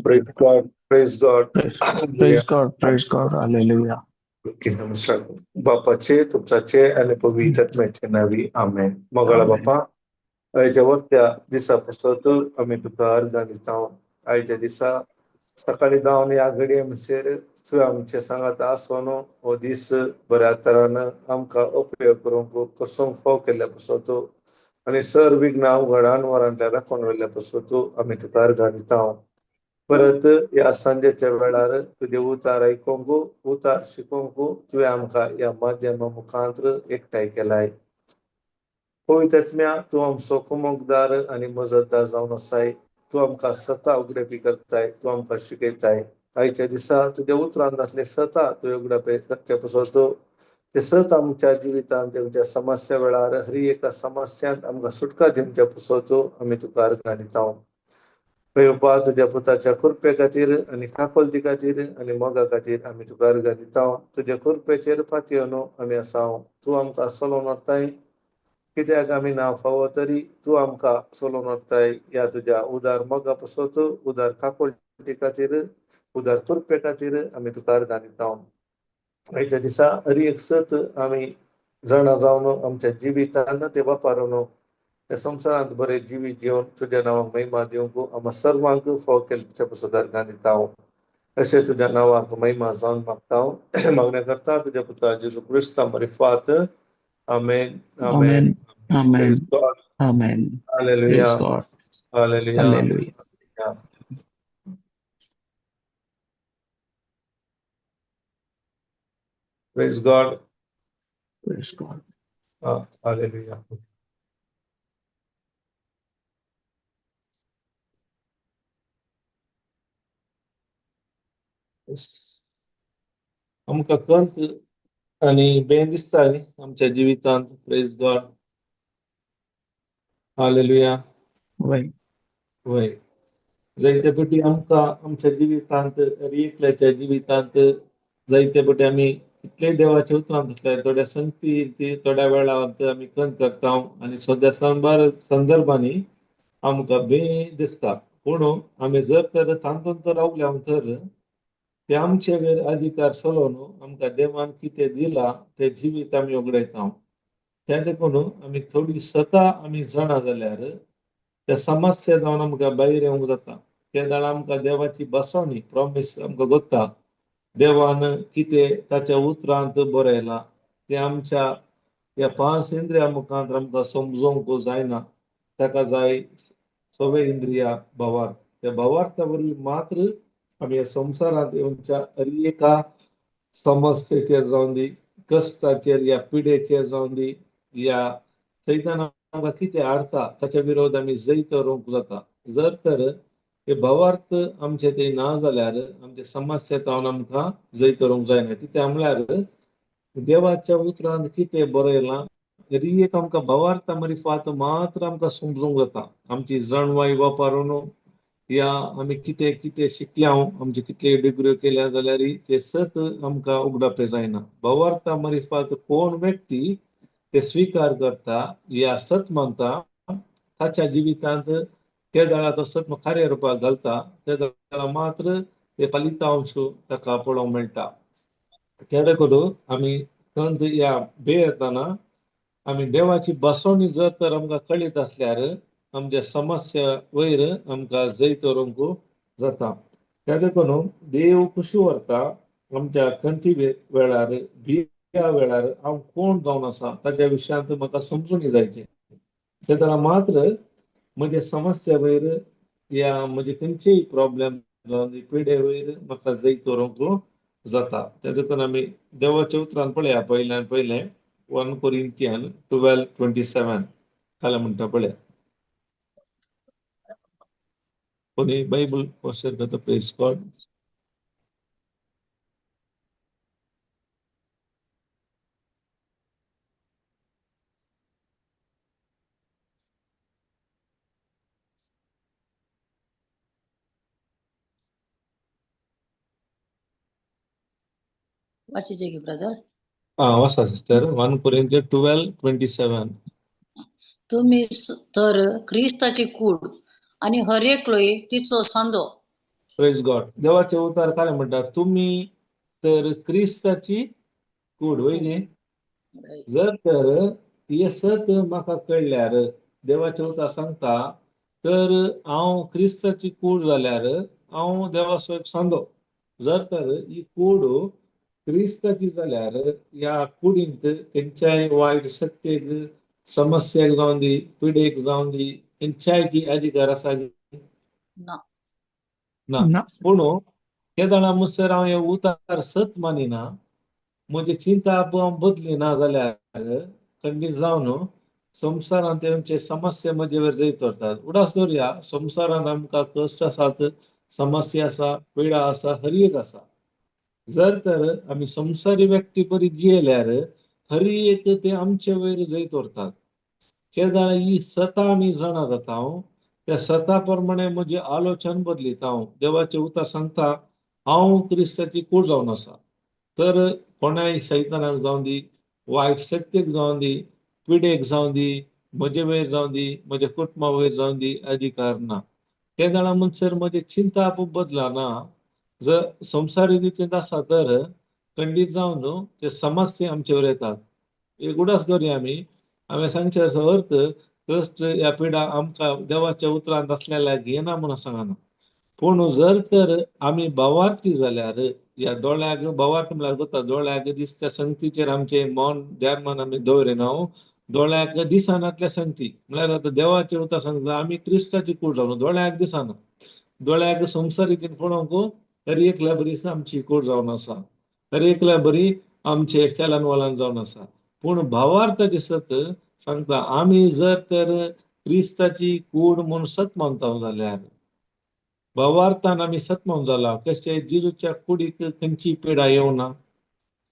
Praise God, praise God. Praise God, praise God, hallelujah. Okay, नमस्कार. बापाचे, तुमच्याचे आणि पवित्र आत्म्याचे नावी, आमेन. मोगाळा बापा, आयच्या वरत्या दिसा पासत आमी तुका अर्गां दिता. आयच्या दिसा सकाळी धांवन ह्या घडये म्हणसर तुवें आमचे सांगात आसोन हो दीस बऱ्या तरान आमकां उपयोग करूंक कसोंक फाव केल्ल्या पासत आनी सर विघ्न उघडान वरांतल्या राखून व्हेल्ल्या पासत आमी तुका अर्गां दिता. परत ह्या सांजेच्या वेळार तुजे उतार आयकूंक, उतार शिकोवंक तुवें आमकां ह्या माध्यमा मुखांत एकठांय केलाय. पवित्र आत्म्या, तूं आमचो कुमकदार आनी मजतदार जावन आसाय. तूं आमकां सता उगडपी करताय, तूं आमकां शिकयताय. आयच्या दिसा तुज्या उतरान जातले सता तुवें उगडपे करचे पासत ते सत आमच्या जिवितांत आमच्या समस्या वेळार हर एका समस्यांत आमकां सुटका दिवच्या पासत आमी तुका अर्गां दिता. बापा, तुज्या पुताच्या कृपे खातीर आनी काकोलती खातीर आनी मोगा खातीर आमी तुका अर्गां दिता. तुज्या कृपेचेर पातयेवन आमी आसा. तूं आमकां चलोवन व्हरताय, कित्याक आमी ना फावो तरी तूं आमकां चलोवन व्हरताय. ह्या तुज्या उदार मोगा पासत, उदार काकोलती खातीर, उदार कृपे खातीर आमी तुका अर्गां दिता. आयच्या दिसा हर एक सत आमी जाणा जावन आमच्या जिवितान ते वापरून त्या संवसारांत बरें जिवीत घेवन तुज्या नांवाक महिमा दिवंक आमकां सर्वांक फाव केल्ल्या पासत अर्गां दिता. अशें तुज्या नांवाक महिमा जावन मागता, मागण्या करता तुज्या पुता जेजू क्रिस्ता मारिफात. आमेन, आमेन. Amen, amen. Hallelujah. Praise God. Hallelujah. Hallelujah. Praise God. Praise God. Hallelujah. आमकां कंत आनी बेन दिसता न्ही आमच्या जिवितांत. Praise God. Hallelujah. वय. वय, जायते पटी आमकां आमच्या जिवितांत, एकल्याच्या जिवितांत जायते पटी आमी कितलेय देवाच्या उतरांत आसल्यार थोड्या संगती ती थोड्या वेळांत आमी कंत करता आनी सद्या संदर्भांनी आमकां बे दिसता. पूण आमी जर तर तातूंत रावल्या तर ते आमचे वयर अधिकार चलोवन आमकां देवान कितें दिलां तें जिवीत आमी उगडायता. तें देखून आमी थोडी सता आमी जाणा जाल्यार त्या समस्या जावन आमकां भायर येवंक जाता. तेन्ना आमकां देवाची बसवणी प्रॉमीस आमकां गोत्ता, देवान कितें ताच्या उतरांत बरयलां तें आमच्या ह्या पांच इंद्रिया मुखांत आमकां समजोवंक जायना. ताका जाय सगळे इंद्रिया भावार्थ. त्या भावार्था वरवीं मात्र आमी ह्या संवसारांत येवच्या हर एका समस्येचेर जावन दी, कश्टाचेर या पिडेचेर जावन दी, या सैतान आमकां कितें हाडटा ताच्या विरोध आमी जैत रोवंक जाता. जर तर हे भावार्थ आमचे ते ना जाल्यार आमचे समस्या जावन आमकां जैत रोवंक जायना. कित्याक म्हळ्यार देवाच्या उतरांत कितें बरयलां तरी एक आमकां भावार्था मारिफात मात्र आमकां समजूंक जाता. आमची जाणवाय वापरून या आमी कितें कितें शिकल्या, आमची कितले डिग्र्यो केल्या जाल्यार ते सत आमकां उगडापे जायना. भावार्था मारिफात कोण व्यक्ती ते स्विकार करता या सत मानता ताच्या जिवितांत ते वेळार तो सत कार्य रुपाक घालता ते वेळार मात्र ते फलितांश ताका पळोवंक मेळटा. त्या देखून आमी कंत या बे येताना आमी देवाची बसवणी जर तर आमकां कळीत आसल्यार आमच्या समस्या वयर आमकां जैत व्हरूंक जाता. त्या देखून देव खुशी व्हरता आमच्या कंती वेळार, भिया वेळार हांव कोण जावन आसा ताच्या विशयांत म्हाका समजून जायचें. तेन्ना मात्र म्हज्या समस्या वयर या म्हजे खंयचेय प्रॉब्लेम जावन पिडे वयर म्हाका जैत व्हरूंक जाता. त्या देखून आमी देवाच्या उतरान पळया पयल्यान पयलें 1 Corinthian 12:27 काल म्हणटा पळय. कोणी बायबल पोस्टर करता. Praise God. वाचिजे की ब्रदर? वाचा सिस्टर, 1 Corinthian 12:27. तुम्ही तर ख्रिस्ताची कूड आणि हर एकलोय तिचो सांदो. Praise God. देवाचे उतार काय म्हणटा, तुम्ही तर क्रिस्ताची कूड वय न्ही. जर तर हे सत म्हाका कळल्यार, देवाचे उतार सांगता, तर हांव क्रिस्ताची कूड जाल्यार हांव देवाचो एक सांदो. जर तर ही कूड क्रिस्ताची जाल्यार ह्या कुडींत खंयच्याय वायट शक्तेक, समस्येक जावन दी, पिडेक जावन दी, खंयच्याय ती अधिकार आसा ना. ना. पूण केदळा मुसर हांव हे उतार सत मानिना, म्हजी चिंता हांव बदली ना जाल्यार खंडीत जावन संवसारांत आमचे समस्या म्हजे वयर जैत व्हरतात. उडास दवरया, संवसारांत आमकां कश्ट आसात, समस्या आसा, पिडा आसा, हर एक आसा. जर तर आमी संवसारी व्यक्ती परी जियेल्यार हर एक ते आमचे वयर जैत व्हरतात. केदां ही सता आमी जाणा जाता, हांव त्या सता प्रमाणे म्हजें आलोचन बदलिता. हांव देवाचें उतर सांगता, हांव क्रिस्ताची कूड जावन आसा. तर कोणाय सैतानाक जावन दी, वायट शक्तेक जावन दी, पिडेक जावन दी, म्हजे वयर जावन दी, म्हज्या कुटुंबा वयर जावन दी, अधिकार ना. तेदळा म्हणसर म्हजें चिंताप बदलना. जर संवसारी रितीन आसा तर खंडीत जावन ते समस्या आमचे वयर येतात. एक उडास दवरया आमी, हांवें सांगचें असो अर्थ कश्ट ह्या पिडा आमकां देवाच्या उतरांत आसलेल्या घेना म्हणून सांगना. पूण जर तर आमी भावार्थी जाल्यार, ह्या दोळ्याक भावार्थ म्हळ्यार कोता, दोळ्याक दिसत्या संगतीचेर आमचें मन ध्यान मन आमी दवरिना. दोळ्याक दिसनातल्या संगती म्हळ्यार आतां देवाचें उतर सांगता आमी क्रिस्ताची कूड जावन दोळ्याक दिसना, दोळ्याक संवसार रितीन पळोवंक हर एकल्या बरी आमची कूड जावन आसा, हर एकल्या बरी आमचे चलन वलन जावन आसा. पूण भावार्थाचे सत सांगता, आमी जर तर क्रिस्ताची कूड म्हूण सत मानता जाल्यार, भावार्थान आमी सत मानून जाला, कशें जेजूच्या कुडीक खंयची पिडा येवना,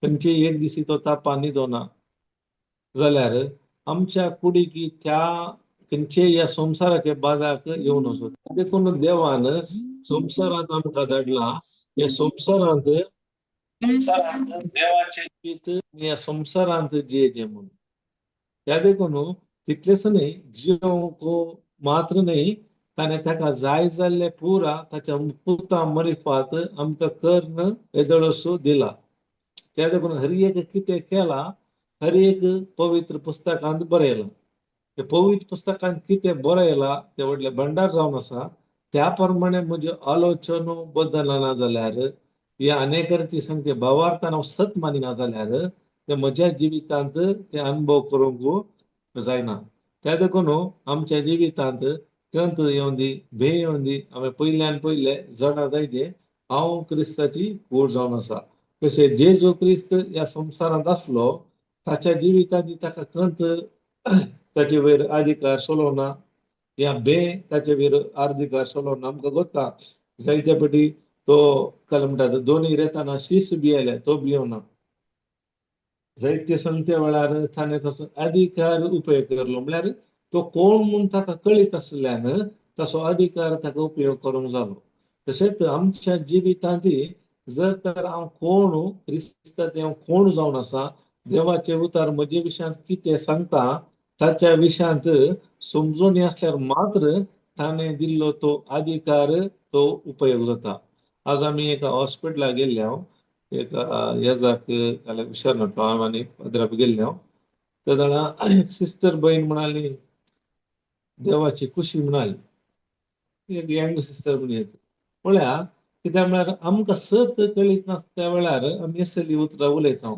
खंयची एक दिसी तो तापान न्हिदोना जाल्यार आमच्या कुडीक त्या खंयचे ह्या संवसाराच्या बादाक येवन वचत. देखून देवान संवसारांत आमकां धाडला. ह्या संवसारांत देवाचें जिवीत ह्या संवसारांत जियेचें म्हणून. त्या देखून तितलेंच न्हय, जियोवंक मात्र न्हय, ताणें ताका जाय जाल्ले पुरा ताच्या पुता मरिफात आमकां कर्ण येदोळसो दिला. त्या देखून हर एक कितें केला, हर एक पवित्र पुस्तकांत बरयलां. ते पवित्र पुस्तकांत कितें बरयलां तें व्हडलें भंडार जावन आसा. त्या प्रमाणे म्हजें आलोचन बदलना जाल्यार, ह्या अनेक सांगते भावार्थान हांव सत मानिना जाल्यार ते म्हज्या जिवितांत ते अनुभव करूंक जायना. त्या देखून आमच्या जिवितांत कंत येवन दी, भंय येवन दी, हांवें पयल्यान पयले जाणा जायजे हांव क्रिस्ताची कूड जावन आसा. कशें जेजू क्रिस्त ह्या संवसारांत आसलो, ताच्या जिवितांत ताका कंत ताचे वयर अधिकार चलोवना, या बे ताचे वयर अधिकार चलोवना. आमकां गोता जायते पटी तो काय म्हणटात दोनी रेताना शीस भियेले, तो भियोना. जायते संगते वेळार ताणें ताचो अधिकार उपयोग केलो, म्हळ्यार तो कोण म्हूण ताका कळीत आसल्यान ताचो अधिकार ताका उपयोग करूंक जालो. तशेंच आमच्या जिवितांत जर तर हांव कोण क्रिस्तांत हांव कोण जावन आसा, देवाचे उतार म्हजे विशयांत कितें सांगता ताच्या विशयांत समजून आसल्यार मात्र ताणें दिल्लो तो अधिकार तो उपयोग जाता. आज आमी एका हॉस्पिटलाक गेल्ले हांव, एका येजाक विसरना हांव आनी पदराप गेल्ले हांव. तेन्ना एक सिस्टर बहीण म्हणाली, देवाची खुशी म्हणाली, एक यंग सिस्टर म्हण येता. पळया कित्याक म्हळ्यार आमकां सत कळीत नासता वेळार आमी असली उतरां उलयता.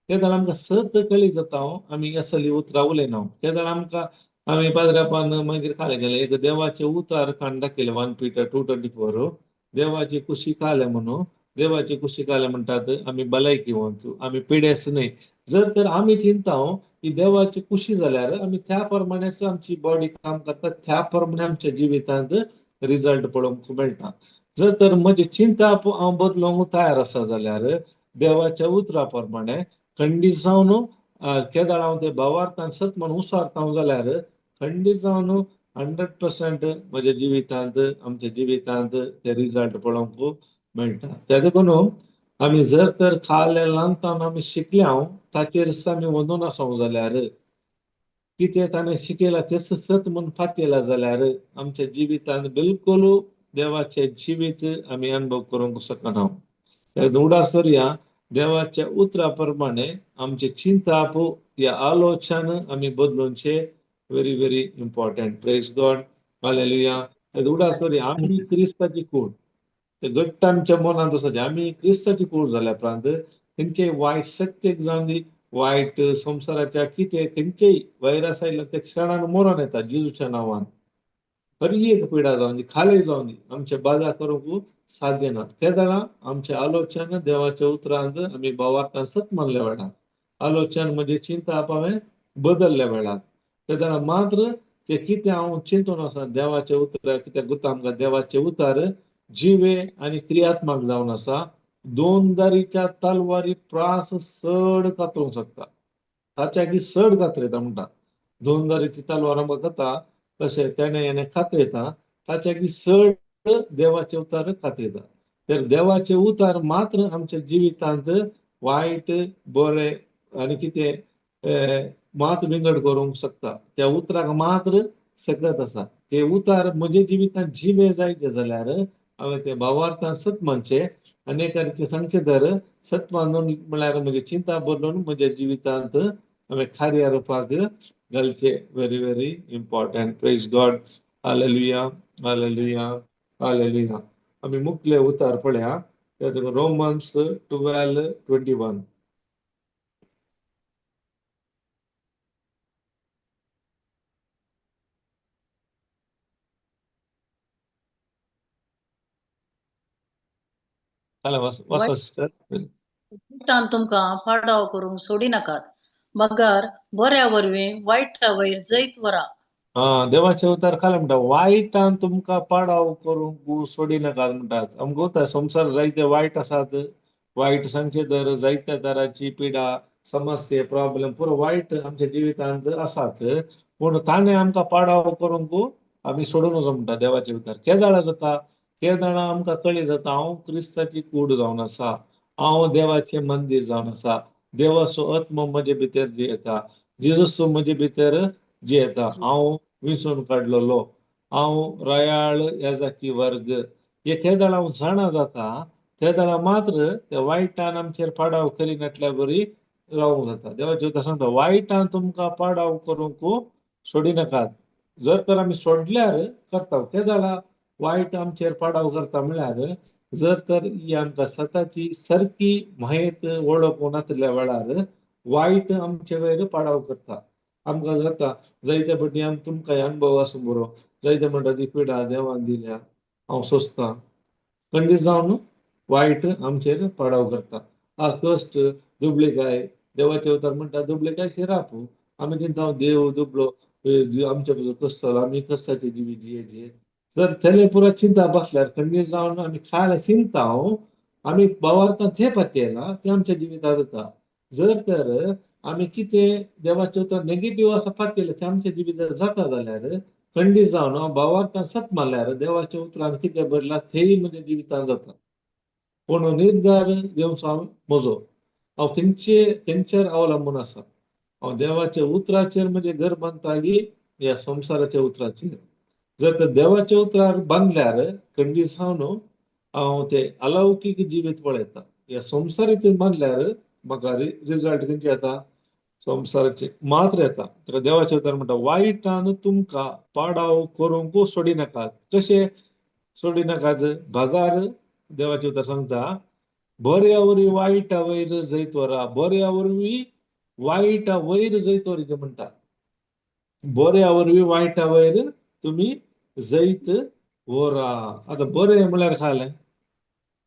तेदळा आमकां सत कळीत जाता, आमी असली उतरां उलयना. तेदळा आमकां आमी पाद्रापान मागीर खाले गेले एक देवाचें उतार काण दाखयलें 1 Peter 2:24, देवाची कुशी काले म्हणून. देवाची कुशी काले म्हणटात आमी भलायकी वंचू, आमी पिडेस न्हय. जर तर आमी चिंता ही देवाची खुशी जाल्यार आमी त्या प्रमाणेच आमची बॉडी काम करता, त्या प्रमाणे आमच्या जिवितांत रिजल्ट पळोवंक मेळटा. जर तर म्हजी चिंता हांव बदलूंक तयार आसा जाल्यार देवाच्या उतरा प्रमाणे खंडीत जावन केदाळ हांव ते भावार्थान सत म्हण उसारता जाल्यार खंडीत जावन 100% म्हज्या जिवितांत आमच्या जिवितांत ते रिजल्ट पळोवंक मेळटा. त्या देखून आमी जर तर खाले ल्हानतान आमी शिकले हांव ताचेर आमी वंदून आसा जाल्यार कितें ताणें शिकयलां तें सत म्हूण फातयलां जाल्यार आमच्या जिवितांत बिलकुल देवाचें जिवीत आमी अनुभव करूंक शकना. उडास धरया देवाच्या उतरा प्रमाणे आमचे चिंताप या आलोचन आमी बदलूनचे very very important. Praise God, hallelujah. उडास धरया आमी क्रिस्ताची कूड, ते घट्ट आमच्या मनांत आसा, आमी क्रिस्ताची कूड जाल्या उपरांत खंयचेय वायट शक्तेक जावन दी, वायट संवसाराच्या कितें खंयचेय व्हायरस आयल्यार ते क्षणान मरोन येता जेजूच्या नांवान. हर एक पिडा जावन दी, खाली जावन दी, आमचे बाधा करूंक साध्य ना. केदळा आमचे आलोचन देवाच्या उतरांत आमी भावार्थान सत मानल्या वेळार, आलोचन म्हणजे चिंता हांवें बदलल्या वेळार, तेदळा मात्र ते कितें हांव चिंतून आसा देवाचे उतर, कित्याक गुता आमकां देवाचे उतर जिवे आनी क्रियात्मक जावन आसा, दोन दारीच्या तलवारी प्रास चड कातरूंक शकता, ताच्या की चड कातरयता म्हणटा. दोन दारीची तलवार आमकां जाता तशें तेणें हेणें कातरयता, ताच्या की चड देवाचे उतार कातरयता. तर देवाचे उतार मात्र आमच्या जिवितांत वायट बरें आनी कितें मात विंगड करूंक शकता. त्या उतराक मात्र सकत आसा. ते उतार म्हज्या जिवितांत जिवे जायचे जाल्यार हांवें ते भावार्थान सत मानचें आनी एका सांगचें तर सत मानून म्हळ्यार म्हजी चिंता बदलून म्हज्या जिवितांत हांवें कार्य रुपाक घालचें. Very very important. Praise God, hallelujah, hallelujah, hallelujah. आमी मुखले उतार पळया, रोमन्स 12:21. वायटान तुमकां पाडाव करूंक सोडिनाकात, मगर बऱ्या वरवीं वायटा वयर जैत वरा. देवाचे उतार खाले म्हणटा वायटान तुमकां पाडाव करूंक सोडिनाकात म्हणटात. आमकां उतार संवसार जायते वायट आसात, वायट सांगचे तर जायत्या तरांची पिडा, समस्या, प्रॉब्लेम पुरो वायट आमच्या जिवितांत आसात, पूण ताणें आमकां पाडाव करूंक आमी सोडून वचो म्हणटा देवाचे उतार. केदाळा जाता, केदाळा आमकां कळी जाता हांव क्रिस्ताची कूड जावन आसा, हांव देवाचें मंदीर जावन आसा, देवाचो आत्मो म्हजे भितर जियेता, जेजस म्हजे भितर जियेता, हांव विंचून काडलेलो, हांव रयाळ याजाकी वर्ग. हे केदाळ हांव जाणा जाता तेदाळा मात्र त्या वायटान आमचेर पाडाव करिनातल्या बरी रावूंक जाता. देवाचें उतर सांगता वायटान तुमकां पाडाव करूंक सोडिनाकात. जर तर आमी सोडल्यार करता केदाळा वायट आमचेर पाडाव करता म्हळ्यार जर तर ही आमकां सताची सारकी म्हायत वळख नातिल्ल्या वेळार वायट आमचे वयर पाडाव करता. आमकां जाता जायते फावटी आम तुमकां अनुभव आसूं बरो, जायते म्हणटा ती पिडा देवान दिल्या हांव सोंसतां, खंडीत जावन वायट आमचेर पाडाव करता. आ कश्ट दुबळीकाय, देवाचे अवतार म्हणटा दुबळीकाय शिराप. आमी चिंता देव दुबळो आमच्या पासून कश्ट जालो, आमी कश्टाचे जिवीत जियेचे. जर तेले पुरा चिंता बसल्यार खंडीत जावन आमी खायला चिंता आमी भावार्थान ते पातयेना तें आमच्या जिवितांत जाता. जर तर आमी कितें देवाचें उतर नेगेटीव आसा पातयेलें तें आमच्या जिवितांत जाता जाल्यार खंडीत जावन हांव भावार्थान सत मारल्यार देवाच्या उतरान कितें बरयलां तेंय म्हज्या जिवितांत जाता. पूण निर्धार घेवचो हांव म्हजो, हांव खंयचे खंयचेर अवलंबून आसा, हांव देवाच्या उतराचेर म्हजें घर बांदता की ह्या संवसाराच्या उतराचेर. जर तर देवाच्या उतरार बांदल्यार खंडीत जावन हांव ते अलौकीक जिवीत पळयता. ह्या संवसाराचेर बांदल्यार म्हाका रिजल्ट खंयचे येता, संवसाराचे मात्र येता. ताका देवाचे उतर म्हणटा वायटान तुमकां पाडाव करूंक सोडिनाकात. कशें सोडिनाकात? भागार देवाचे उतर सांगता बऱ्या वरवीं वायटा वयर जैत वरा, बऱ्या वरवीं वायटा वयर जैत वरीचें म्हणटा. बऱ्या वरवीं वायटा वयर तुमी जैत वरा. आतां बरें म्हळ्यार खालें,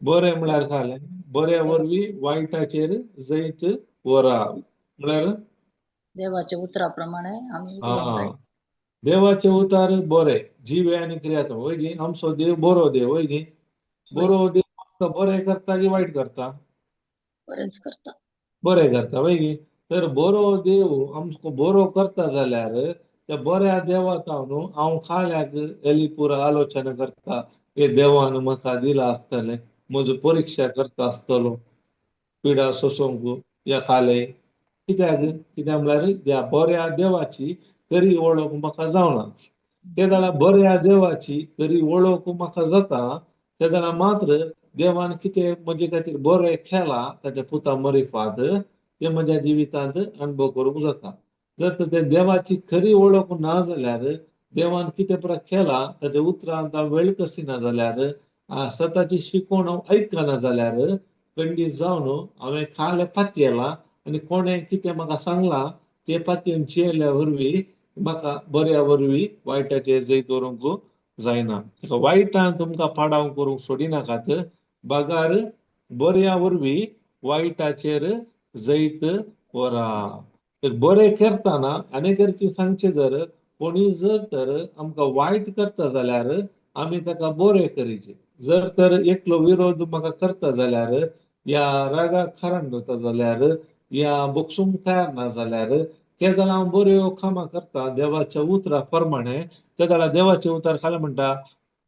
बरें म्हळ्यार खालें, बऱ्या वरवीं वायटाचेर जैत वरा म्हळ्यार देवाच्या उतरा प्रमाणे आमी उलोवंक जाय. हा, देवाचे उतार बरे जिवे आनी क्रियात्मक, वय गी? आमचो देव बरो देव, वय गी? वय. बरो देव आमकां बरें करता की वायट करता? बरेंच करता. बरें करता, वय गी? तर बरो देव आमकां बरो करता जाल्यार त्या बऱ्या देवाक न्हू हांव खाल्याक एलिपूर आलोचना करता, हे देवान म्हाका दिला आसतलें, म्हजो परिक्षा करता आसतलो पिडा सोसूंक या खाले. कित्याक? कित्याक म्हळ्यार त्या बऱ्या देवाची खरी वळख म्हाका जावना. ते जाल्यार बऱ्या देवाची खरी वळख म्हाका जाता ते जाल्यार मात्र देवान कितें म्हजे खातीर बरें केलां ताच्या पुता मरिफात तें म्हज्या जिवितांत अणभव करूंक जाता. जर तर ते देवाची खरी वळख ना जाल्यार, देवान कितें पुरा केलां ताच्या उतरांत हांव वेळ कसिना जाल्यार, सताची शिकवण हांव आयकना जाल्यार, खंडीत जावन हांवें खालें पातयेलां आनी कोणें कितें म्हाका सांगलां ते पातयेन चियेल्या वरवीं म्हाका बऱ्या वरवीं वायटाचेर जैत व्हरूंक जायना. ताका वायटान तुमकां पाडाव करूंक सोडिनाकात, बगार बऱ्या वरवीं वायटाचेर जैत व्हरा. तर बरें करतना आनी गरजे सांगचें, जर कोणी जर तर आमकां वायट करता जाल्यार आमी ताका बरें करीचें. जर तर एकलो विरोध म्हाका करता जाल्यार या रागाक कारण जाता जाल्यार या बोगसूंक तयार ना जाल्यार, ते जाल्यार हांव बऱ्यो कामां करता देवाच्या उतरा प्रमाणे. ते जाल्यार देवाचें उतर खालें म्हणटा,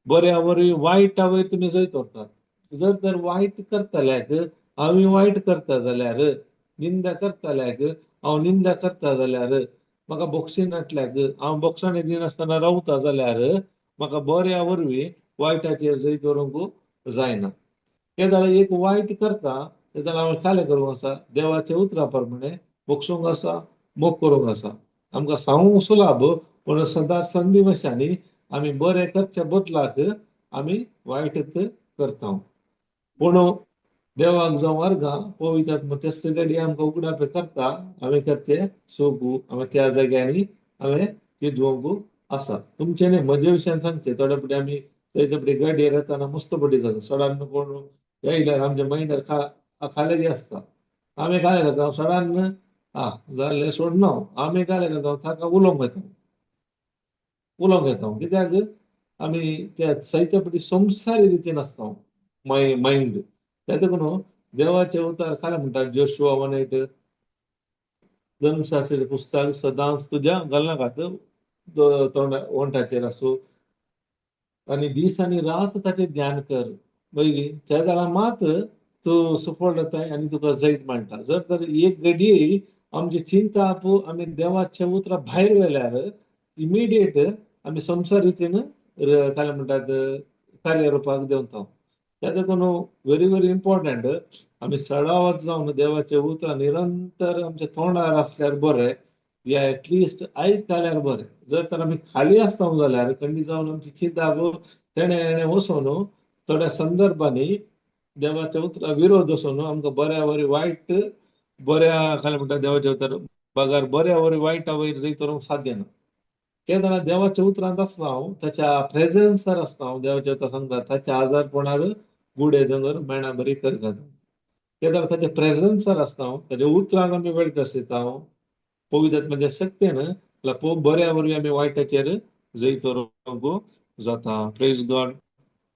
बऱ्या वरवीं वायटा वयर तुमी जैत व्हरतात. जर तर वायट करतल्याक हांव वायट करता जाल्यार, निंदा करतल्याक हांव निंदा करता जाल्यार, म्हाका बोगसिनातल्याक हांव बोगसाणी दिनासतना रावता जाल्यार, म्हाका बऱ्या वरवीं वायटाचेर जैत व्हरूंक जायना. ते जाल्यार एक वायट करता ते जाल्यार हांवें खालें करूंक आसा देवाच्या उतरा प्रमाणे, बोगसूंक आसा, मोग करूंक आसा. आमकां सांगूंक सुलाभ, पूण सदांच संदी वशांनी आमी बरें करच्या बदलाक आमी वायटच करता. पूण देवाक जावं अर्गां पवित्र आत्मा तेच घडये आमकां उगडापे करता, हांवें करचें सोगू हांवें त्या जाग्यांनी हांवें चिंतवंक आसा. तुमचें न्ही, म्हजे विशयान सांगचें. थोडे फावटी आमी थंय फुडें गाडयेर येताना मस्त पटी जाता. सडान कोण येयल्यार आमच्या मायंडार खालेगी आसता. आमी काय करता, सडान आं जालें सोडना, आमी काय करता, ताका उलोवंक येता, उलोवंक येता. कित्याक आमी त्या साहित्या पटी संवसारी रितीन आसता मायंड. त्या देखून देवाचे उतार काय म्हणटा, जोशुआ 1:8, धर्मशास्त्राचें पुस्तक सदांच तुज्या घालनाकात तोंडा ओंठाचेर आसूं आनी दीस आनी रात ताचें ध्यान कर पयलीं, त्या जाल्यार मात तूं सफळ जाताय आनी तुका जैत मेळटा. जर तर एक घडये आमची चिंता आमी देवाच्या उतरां भायर व्हेल्यार इमिडिएट आमी संवसार रितीन काय म्हणटात कार्यरुपाक देंवता. त्या देखून व्हेरी व्हेरी इम्पॉर्टंट आमी सडावत जावन देवाचे उतरां निरंतर आमच्या तोंडार आसल्यार बरें, या एटलिस्ट आयकल्यार बरें. जर तर आमी खाली आसता जाल्यार खंडीत जावन आमची चिंता तेणें हेणें वचून थोड्या संदर्भांनी देवाच्या उतरा विरोध वचून आमकां बऱ्या वरी वायट बऱ्या काय म्हणटा देवाच्या उतर बगार बऱ्या वरी वायटा वयर जैत व्हरूंक साध्य ना. तेन्ना देवाच्या उतरांत आसता हांव, ताच्या प्रेझन्सार आसता हांव. देवाच्या उतरां सांगता ताच्या आजारपणार गुडे दोंगर मेणा बरी करता. तेन्ना ताच्या प्रेझन्सार आसता हांव, ताच्या उतरांक आमी वेळ कसयता हांव पवित्र आत्म्याच्या शक्तीन बऱ्या वरवीं आमी वायटाचेर जैत व्हरूंक जाता. प्रेज गॉड,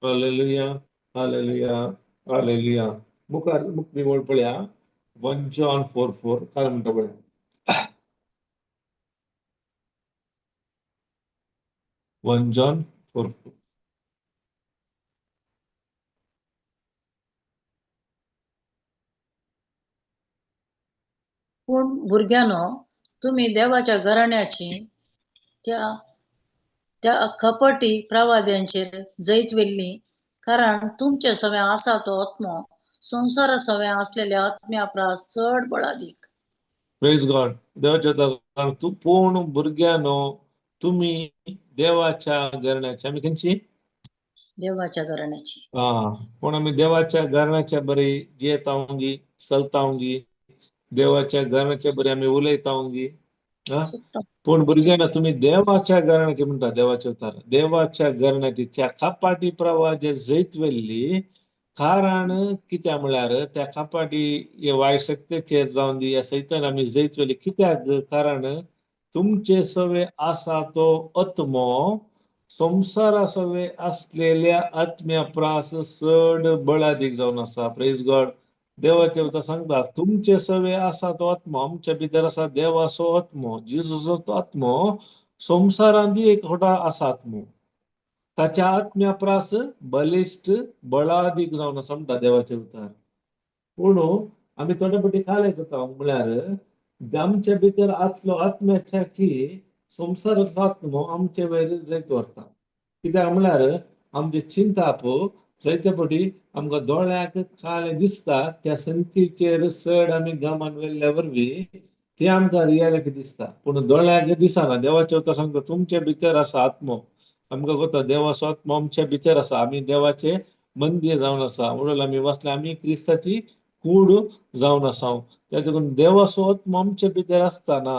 हालेलुया, हालेलुया, हालेलुया. मुखार मुखली वळ पळया, 1 जॉन 4:4 काय म्हणटा पळया. 1 जॉन 4:4. पूण भुरग्यांनो, तुमी देवाच्या घराण्याची त्या त्या कपटी प्रवाद्यांचेर जैत व्हेल्ली, कारण तुमचे सवें आसा तो आत्मो संवसारा सवें आसलेल्या आत्म्या प्रास चड बळादीक. प्रेज गॉड. देवाच्या तूं पूण भुरग्यांनो तुमी देवाच्या घराण्याची, आमी खंयची? देवाच्या घराण्याची. हा, पूण आमी देवाच्या घराण्याच्या बरी जियेतावंगी, चलतावंगी, देवाच्या घराण्याच्या बरी आमी उलयतावंगी. पूण भुरग्यांना तुमी देवाच्या घराण्याची म्हणटा, देवाच्या उतार देवाच्या घराण्याची त्या कपाटी प्रवाह जैत व्हेल्ली. कारण कित्याक म्हळ्यार त्या कापाटी हे वायट शक्तेचेर जावन दी ह्या सैतान आमी जैत व्हेली कित्याक? कारण तुमचे सवे आसा तो आत्मो संवसारा सवे असलेल्या आत्म्या प्रास चड बळादीक जावन आसा. Praise God. देवाचे उतर सांगता तुमचे सवे आसा तो आत्मो, आमच्या भितर आसा देवाचो आत्मो, जेजूचो आत्मो, संवसारांत एक खोटा आसा आत्मो, ताच्या आत्म्या प्रास बलिश्ट बळादीक जावन आसा म्हणटा देवाचे उतर. पूण आमी थोडे फावटी खाले जाता म्हळ्यार आमच्या भितर आसलो आत्म्याच्या की संवसारांतलो आत्मो आमचे वयर जैत व्हरता. कित्याक म्हळ्यार आमचे चिंताप जायते फावटी आमकां दोळ्याक काळें दिसता त्या संतीचेर चड आमी गामान व्हेल्ल्या वरवीं ते आमकां रियलिटी दिसता, पूण दोळ्याक दिसना. देवाचें उतर सांगता तुमचे भितर आसा आत्मो, आमकां कोता देवाचो आत्मो आमच्या भितर आसा, आमी देवाचें मंदीर जावन आसा. म्हणून आमी वाचले आमी क्रिस्ताची कूड जावन आसा. त्या देखून देवाचो आत्मो आमचे भितर आसतना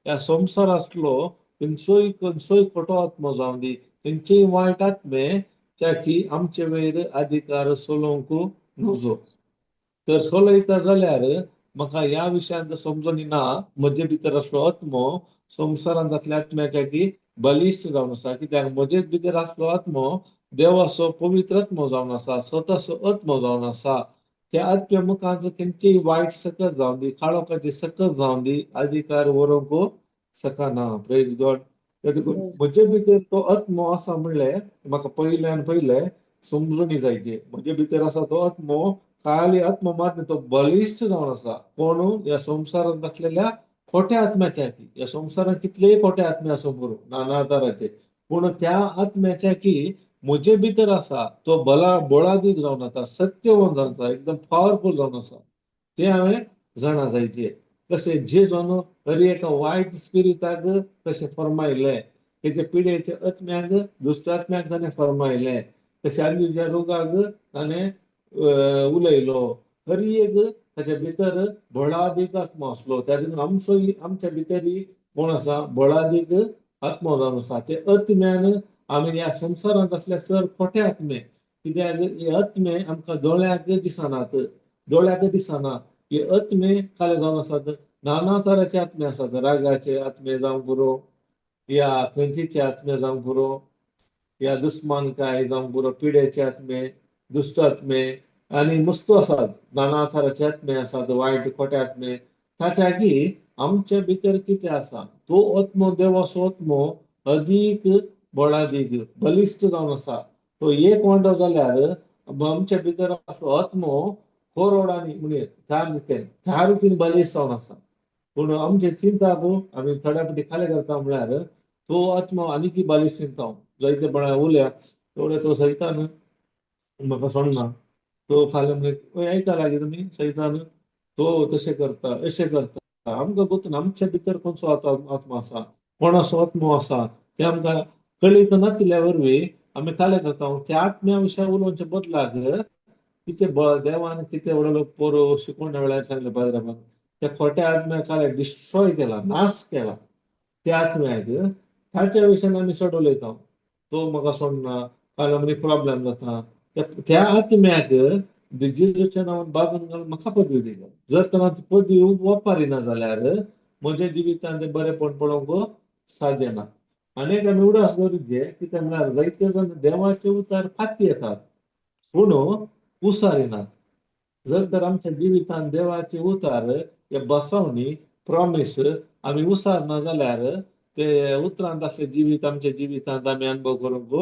ह्या संवसारांतलो खंयचोय खंयचोय खोटो आत्मो जावन दी, खंयचेय वायट आत्मे त्या की आमचे वयर अधिकार चलोवंक नजो. तर चलयता जाल्यार म्हाका ह्या विशयांत समजणी ना, म्हजे भितर आसलो आत्मो संवसारांत आसल्या आत्म्याच्या की बलिश्ट जावन आसा. कित्याक म्हजेच भितर आसलो आत्मो देवाचो पवित्र आत्मो जावन आसा, स्वताचो आत्मो जावन आसा. त्या आत्म्या मुखार खंयचीय वायट सकत जावन दी, काळोखाची सकत जावन दी, अधिकार व्हरूंक शकना. Praise God. म्हजे भितर तो आत्मो आसा म्हणलें म्हाका पयल्यान पयले समजणी जायची. म्हजे भितर आसा तो आत्मो, खाली आत्मो मात तो बलिश्ट जावन आसा. कोण? ह्या संवसारांत आसलेल्या खोट्या आत्म्याच्या की. ह्या संवसारांत कितलेय खोटे आत्मे आसूं पुरो नाना तराचे, पूण त्या आत्म्याच्या की म्हजे भितर आसा तो बला बळादीक जावन आसा, सत्यवंत जावन आसा, एकदम पावरफूल जावन आसा. तें हांवें जाणा जायचें. कशें जेजून हर एका वायट स्पिरिटाक कशें फरमायलें, तेजे पिडेच्या आत्म्याक, दुश्ट आत्म्याक ताणें फरमायलें, कशें आदीच्या रोगाक ताणें उलयलो. हर एक ताच्या भितर बळादीक आत्मो आसलो. त्या देखून आमचो आमच्या भितरय कोण आसा? बळादीक आत्मो जावन आसा. ते आत्म्यान आमी ह्या संवसारांत आसल्या चड खोटे आत्मे, कित्याक हे आत्मे आमकां दोळ्याक दिसनात, दोळ्याक दिसना. हे आत्मे खाले जावन आसात, नाना तराचे आत्मे आसात. रागाचे आत्मे जावं पुरो, या खंयचेचे आत्मे जावं पुरो, या दुस्मानकाय जावं पुरो, पिडेचे आत्मे, दुश्ट आत्मे आनी मस्तू आसात. नाना तराचे आत्मे आसात, वायट खोटे आत्मे. ताच्या की आमच्या भितर कितें आसा तो आत्मो, देवाचो आत्मो अदीक बळादीक बलिश्ट जावन आसा. तो एक वांटो जाल्यार आमच्या भितर आसलो आत्मो कोरोडांनी म्हणजे त्या रितीन बलिश्ट जावन आसा. पूण आमचे चिंताप आमी थोड्या फावटी खाली करता म्हळ्यार तो आत्मो आनीकय बालिश्ट चिंता. जायते पण उलया तेवढे तो सैतान म्हाका सोडना, तो खाली म्हणजे आयका लागीं तुमी सैतान तो तशें करता अशें करता. आमकां गोत आमच्या भितर खंयचो आत्मो आसा, कोणाचो आत्मो आसा ते आमकां कळीत नातिल्ल्या वरवीं आमी खालें करता. त्या आत्म्या विशय उलोवच्या बदलाक कितें देवान कितें व्हडलो पोरो शिकवण्या वेळार सांगलें पाद्राबान, त्या खोट्या आत्म्याक खालें डिस्ट्रॉय केला, नाश केला त्या आत्म्याक. ताच्या विशयान आमी चड उलयता. तो म्हाका सोडना, फाल्यां म्हणजे प्रॉब्लेम जाता. त्या आत्म्याक जेजूच्या नांवान बांदून घालून म्हाका पदवी दिल्या. जर तर पदवी वापरिना जाल्यार म्हज्या जिवितांत तें बरेंपण पळोवंक साध्य ना. आनी एक आमी उडास दवरिजे कितें म्हळ्यार जायते जाण देवाचे उतार फाती येतात पूण उसारिनात. जर तर आमच्या जिवितांत देवाचे उतार हे बसवणी प्रॉमीस आमी उसारना जाल्यार ते उतरांत आसलें जिवीत आमच्या जिवितांत आमी अनुभव करूंक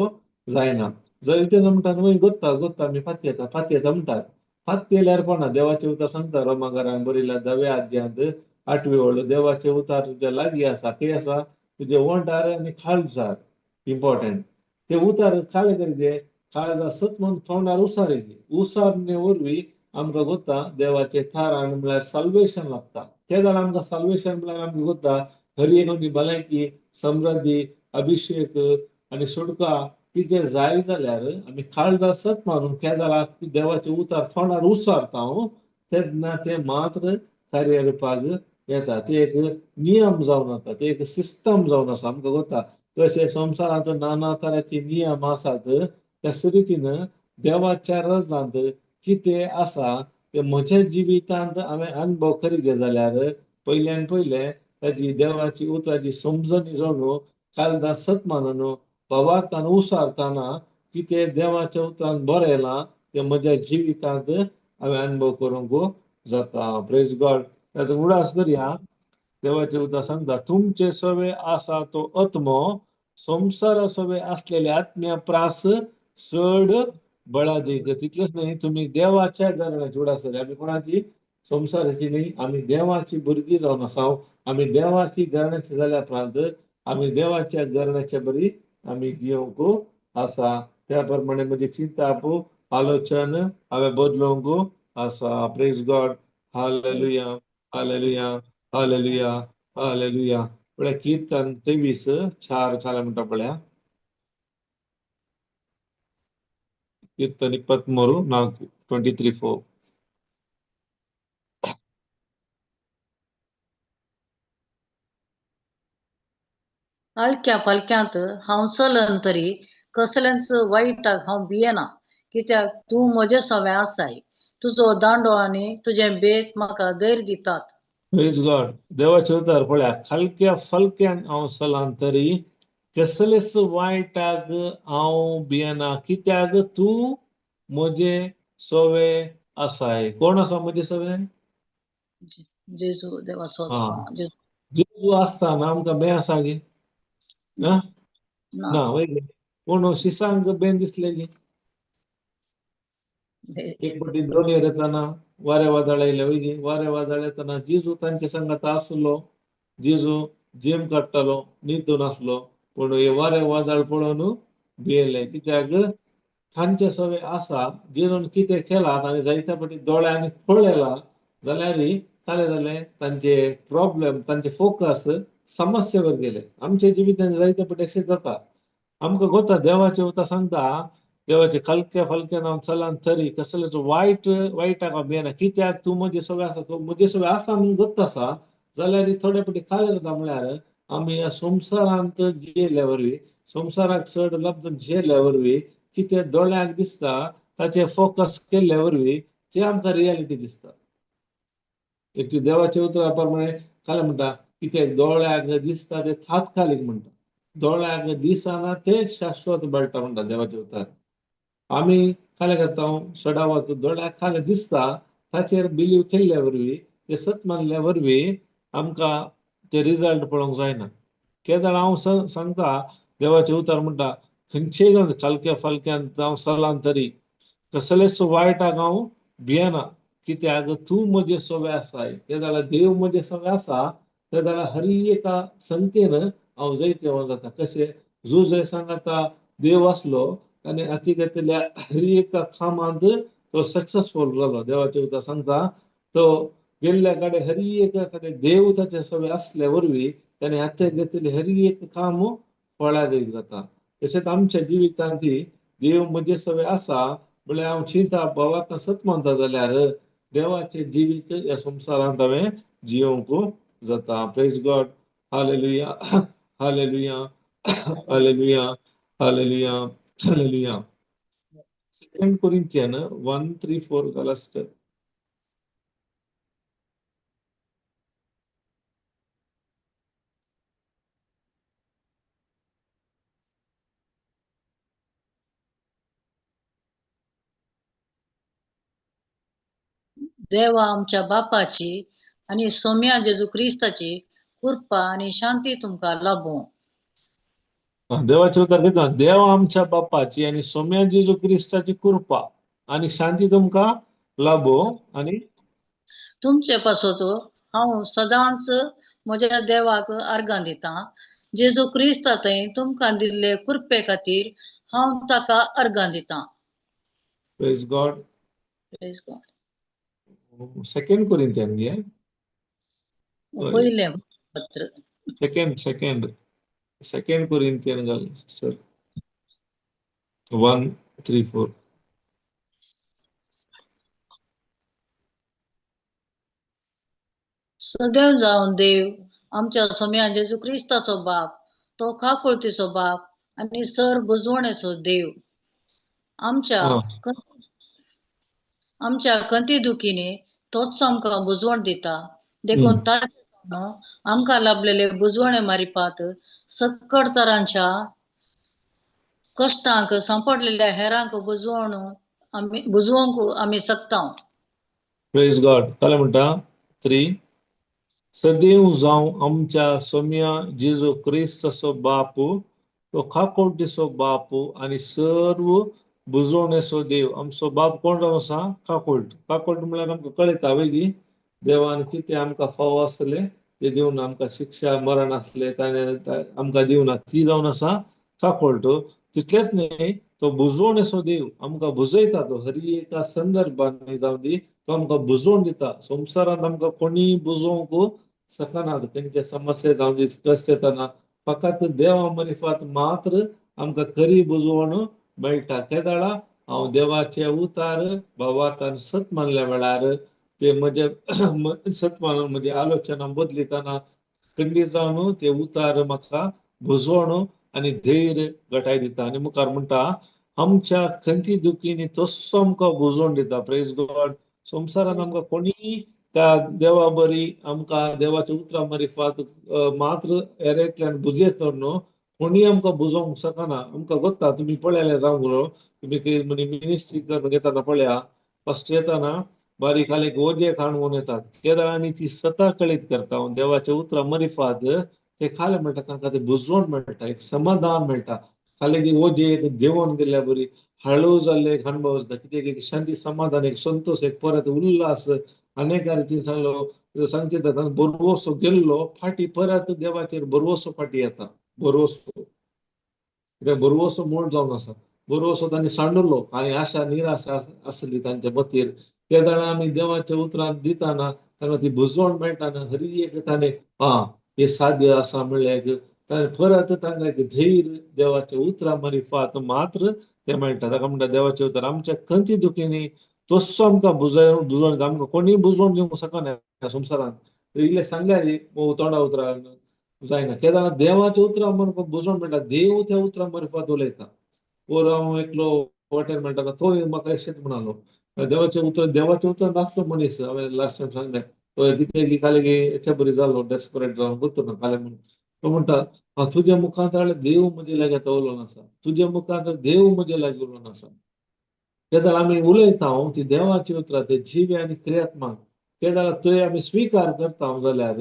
जायना. जर इतलें म्हणटा न्हय गोत्ता गोत्ता आमी फाती येता फाती येता म्हणटात. फाती येयल्यार कोणा देवाचें उतर सांगता रोमागारान बरयल्या 10व्या अध्यायांत 8वी ओळ, देवाचें उतार तुज्या लागीं आसा, खंय आसा? तुज्या ओंठार आनी काळजार. इम्पॉर्टंट ते उतार काळे करीत काळजार सत म्हूण तोंडार उसार उसारणे वरवीं आमकां गोता देवाचें थारान म्हळ्यार साल्वेशन लागता. तेन्ना आमकां साल्वेशन म्हळ्यार आमकां गोता हर एक आमची भलायकी, समृद्धी, अभिशेक आनी सुटका कितें जाय जाल्यार आमी काळजार सत मारून केदाळा देवाचें उतार तोंडार उसारता तेन्ना तें मात्र कार्य येता. ते एक नियम जावन आसा, ते एक सिस्टम जावन आसा. आमकां गोता तशें संवसारांत नाना तराचे नियम आसात त्या रितीन देवाच्या रजांत कितें आसा तें म्हज्या जिवितांत हांवें अणभव करीत जाल्यार पयल्यान पयलें ताजी देवाची उतराची समजणी जावन कालदां सत मानून भावार्थान उसारतना कितें देवाच्या उतरान बरयलां तें म्हज्या जिवितांत हांवें अणभव करूंक जाता. प्रेज गॉड. ताचो उडास धरया. देवाचे उतर सांगता, तुमचे सवे आसा तो आत्मो संवसारा सवे असलेल्या आत्म्या प्रास चड बळादीक. तितलेंच न्हय, तुमी देवाच्या घराण्याची उडास धरया. आमी कोणाची? संवसाराची न्हय, आमी देवाची भुरगीं जावन आसा. आमी देवाची घराण्याची जाल्या उपरांत आमी देवाच्या घराण्याच्या बरी आमी घेवंक आसा. त्या प्रमाणे म्हजी चिंताप आलोचन हांवें बदलूंक आसा. Praise God. Hallelujah, hallelujah, hallelujah, hallelujah. पळया कीर्तन 23:4 खाला म्हणटा पळया. कीर्तन 23:4, 23:4. आळक्या फालक्यांत हांव चलन तरी कसलेंच वायटाक हांव भियेना, कित्याक तूं म्हजे सवें आसाय. तुजो दांडो आनी तुजें बेत म्हाका धैर्य दितात. प्रेज गॉड. देवाचे उतर पळया, खालक्या फलक्यान हांव चलन तरी कसलेच वायटाक हांव भियेना, कित्याक तूं म्हजे सवे आसाय. कोण आसा म्हजे सवे? जेजू देवाचो. जेजू आसतना आमकां बें आसा गे? ना ना वय. कोण शिसांक बेन दिसले गी? एक फावटी दोनीर येतना वारें वादळ आयलें वय. वारें वादळ येतना जेजू तांचे संगात आसलो. जेजू जेम काडटालो, न्हिदून आसलो, पूण हे वारें वादळ पळोवन भियेले, कित्याक तांचे सवे आसा. जेजून कितें केलां ताणें जायत्या फावटी दोळ्यांनी पळयलां जाल्यार कालें जालें, तांचे प्रॉब्लम, तांचे फोकस समस्येवर गेले. आमच्या जिवितांत जायते फावटी अशें जाता. आमकां गोता देवाचे उतर सांगता, देवाचे खालक्या फालक्यान हांव चलन तरी कसलेच वायट वायटाक हांव भियेना, कित्याक तूं म्हजे सगळें आसा. तूं म्हजे सगळें आसा म्हणून गोत्त आसा जाल्यार थोडे फावटी खालें जाता. म्हळ्यार आमी ह्या संवसारांत जियेल्ल्या वरवीं, संवसाराक चड लब्ध जियेल्ल्या वरवीं कितें दोळ्यांक दिसता ताचेर फोकस केल्ल्या वरवीं ते आमकां रियलिटी दिसता. एक देवाचे उतरा प्रमाणे खालें म्हणटा, कितें दोळ्यांक दिसता ते तात्कालीक म्हणटा, दोळ्यांक दिसना ते शाश्वत मेळटा म्हणटा देवाचे उतर. आमी खालें करता, सडावत दोळ्याक खालें दिसता ताचेर बिलीव केल्ल्या वरवीं, ते सत मानल्या वरवीं आमकां ते रिजल्ट पळोवंक जायना. केदळ हांव सांगता, देवाचे उतर म्हणटा, खंयचेय जावं खालक्या फालक्यान जावं चलान तरी कसलेच वायटाक हांव भियेना, कित्याक तूं म्हजे सवे आसाय. ते जाल्यार देव म्हजे सवे आसा, ते जाल्यार हर एका संगतीन हांव जैतिवंत जाता. कशें जुजे सांगाता देव आसलो आनी हाती घेतल्या हर एका कामांत तो सक्सेसफूल जालो. देवाचे उतर सांगता, तो गेल्ल्या कडेन हर एका कडेन देव ताचे सवे आसल्या वरवीं ताणें हाती घेतलें हर एक काम फळादीक जाता. तशेंच आमच्या जिवितांत देव म्हजे सवे आसा म्हळ्यार हांव चिंता भावार्थ सत मानता जाल्यार देवाचें जिवीत ह्या संवसारांत हांवें जियोवंक जाता. Praise God. Hallelujah, hallelujah, hallelujah, hallelujah, hallelujah. Second Corinthian 1:3-4 घाल. देवा आमच्या बापाची आनी सोम्या जेजू क्रिस्ताची कृपा आनी शांती तुमकां लाभों. देवाचे उतर घेता, देव आमच्या बापाची आनी सोम्या जेजू क्रिस्ताची कृपा आनी शांती तुमकां लाभो. आनी तुमचे पासत हांव सदांच म्हज्या देवाक आर्गां दितां. जेजू क्रिस्ता थंय तुमकां दिल्ले कृपे खातीर हांव ताका आर्गां दितां. Praise God. Praise God. Second Corinthian घे. पयलें पत्र. सेकंड सेकंड सेकंड कोरिंथियन घाल सर, 1:3-4. सदैव जावन देव आमच्या सोम्या जेजू क्रिस्ताचो बाप, तो काकुळतीचो बाप आनी सर बुजवणेचो देव, आमच्या आमच्या खंती दुखींनी तोच आमकां बुजवण दिता. देखून ताचे आमकां लाभलेले बुजवणे मारिपात सक्कड तरांच्या कश्टांक सांपडलेल्या हेरांक बुजवण आमी बुजवंक आमी शकता. प्रेज गॉड. काय म्हणटा 3, सदैव जावं आमच्या सोम्या जेजू क्रिस्ताचो बापू, तो काकोडीचो बापू आनी सर्व बुजवणेचो देव. आमचो बाप कोण जावन आसा? काकोड. काकोड म्हळ्यार आमकां कळयता वयगी देवान कितें आमकां फावो आसलें ते दिवन आमकां शिक्षा मरण आसलें ताणें आमकां दिवना, ती जावन आसा काकोड. तितलेंच न्ही, तो बुजवणेचो देव आमकां बुजयता. तो हर एका संदर्भान जावं दी, तो आमकां बुजोवन दिता. संवसारांत आमकां कोणीय बुजोवंक शकना, खंयच्या समस्या जावं दी, कश्ट येतना फकत देवा मरिफात मात्र आमकां खरी बुजवण मेळटा. केदाळा हांव देवाचे उतार भावार्थान सत मानल्या वेळार ते म्हजे सत मानून म्हजी आलोचना बदलितना खंडीत जावन ते उतार म्हाका बुजवण आनी धैर्य घटाय दिता. आनी मुखार म्हणटा आमच्या खंती दुखींनी तस्सो आमकां बुजोवन दिता. Praise God. संवसारांत आमकां कोणीय त्या देवा बरी आमकां देवाच्या उतरां मारिफात मात्र एरेंतल्यान बुजयत न्हू, कोणीय आमकां बुजोवंक शकना. आमकां गोत्ता, तुमी पळयलें जावंक, तुमी मिनिस्ट्री करून येताना पळया, फर्स्ट येताना बारीक खाली ओजे खाण येतात. केदळांनी ती सता कळीत करता देवाच्या उतरां मरिफात ते खाले मेळटा, तांकां ते बुजवण मेळटा, एक समाधान मेळटा. खाली ओजे एक देवोन गेल्ल्या बरी हळू जाल्ले एक अणभव आसता. कित्याक एक शांती, समाधान, एक संतोष, एक परत उल्हास. अनेक रितीन सांगलो सांगचे बरवसो गेल्लो फाटी परत देवाचेर बरवसो फाटी येता. बरवसो कित्याक बरवसो मोड जावन आसा, बरवसो तांणी सांडलो आनी आशा निराशा आसली तांच्या मतीर. तेदळा आमी देवाच्या उतरान दिताना तांकां ती बुजवण मेळटाना हरी एक ताणें आं हे साध्य आसा म्हणल्यार ताणें परत तांकां एक धैर्य देवाच्या उतरां मारिफात मात्र ते मेळटा. ताका म्हणटा देवाचें उतर आमच्या खंती दुखींनी तस्सो आमकां बुजवण, आमकां कोणीय बुजवण दिवंक शकना संवसारांत. इल्लें सांगल्यार तोंडा उतरां जायना. केन्ना देवाच्या उतरां म्हण बुजवण मेळटा, देव त्या उतरां मारिफात उलयता. वर हांव एकलो वाटेर मेळटा, तोय म्हाका अशेंच म्हणालो देवाचें उतर, देवाचें उतर नासलो मनीस. हांवें लास्ट टायम सांगलें, तो कितें खाली हेच्या बरी जालो, डेस्परेट जावन गोत्तो ना खाली म्हणून तो म्हणटा तुज्या मुखांत देव म्हजे लागीं आतां उलोवन आसा, तुज्या मुखांत देव म्हजे लागीं उलोवन आसा. केदळ आमी उलयता ती देवाची उतरां, ते जिवे आनी क्रियात्मक. केदळ थंय आमी स्विकार करता जाल्यार,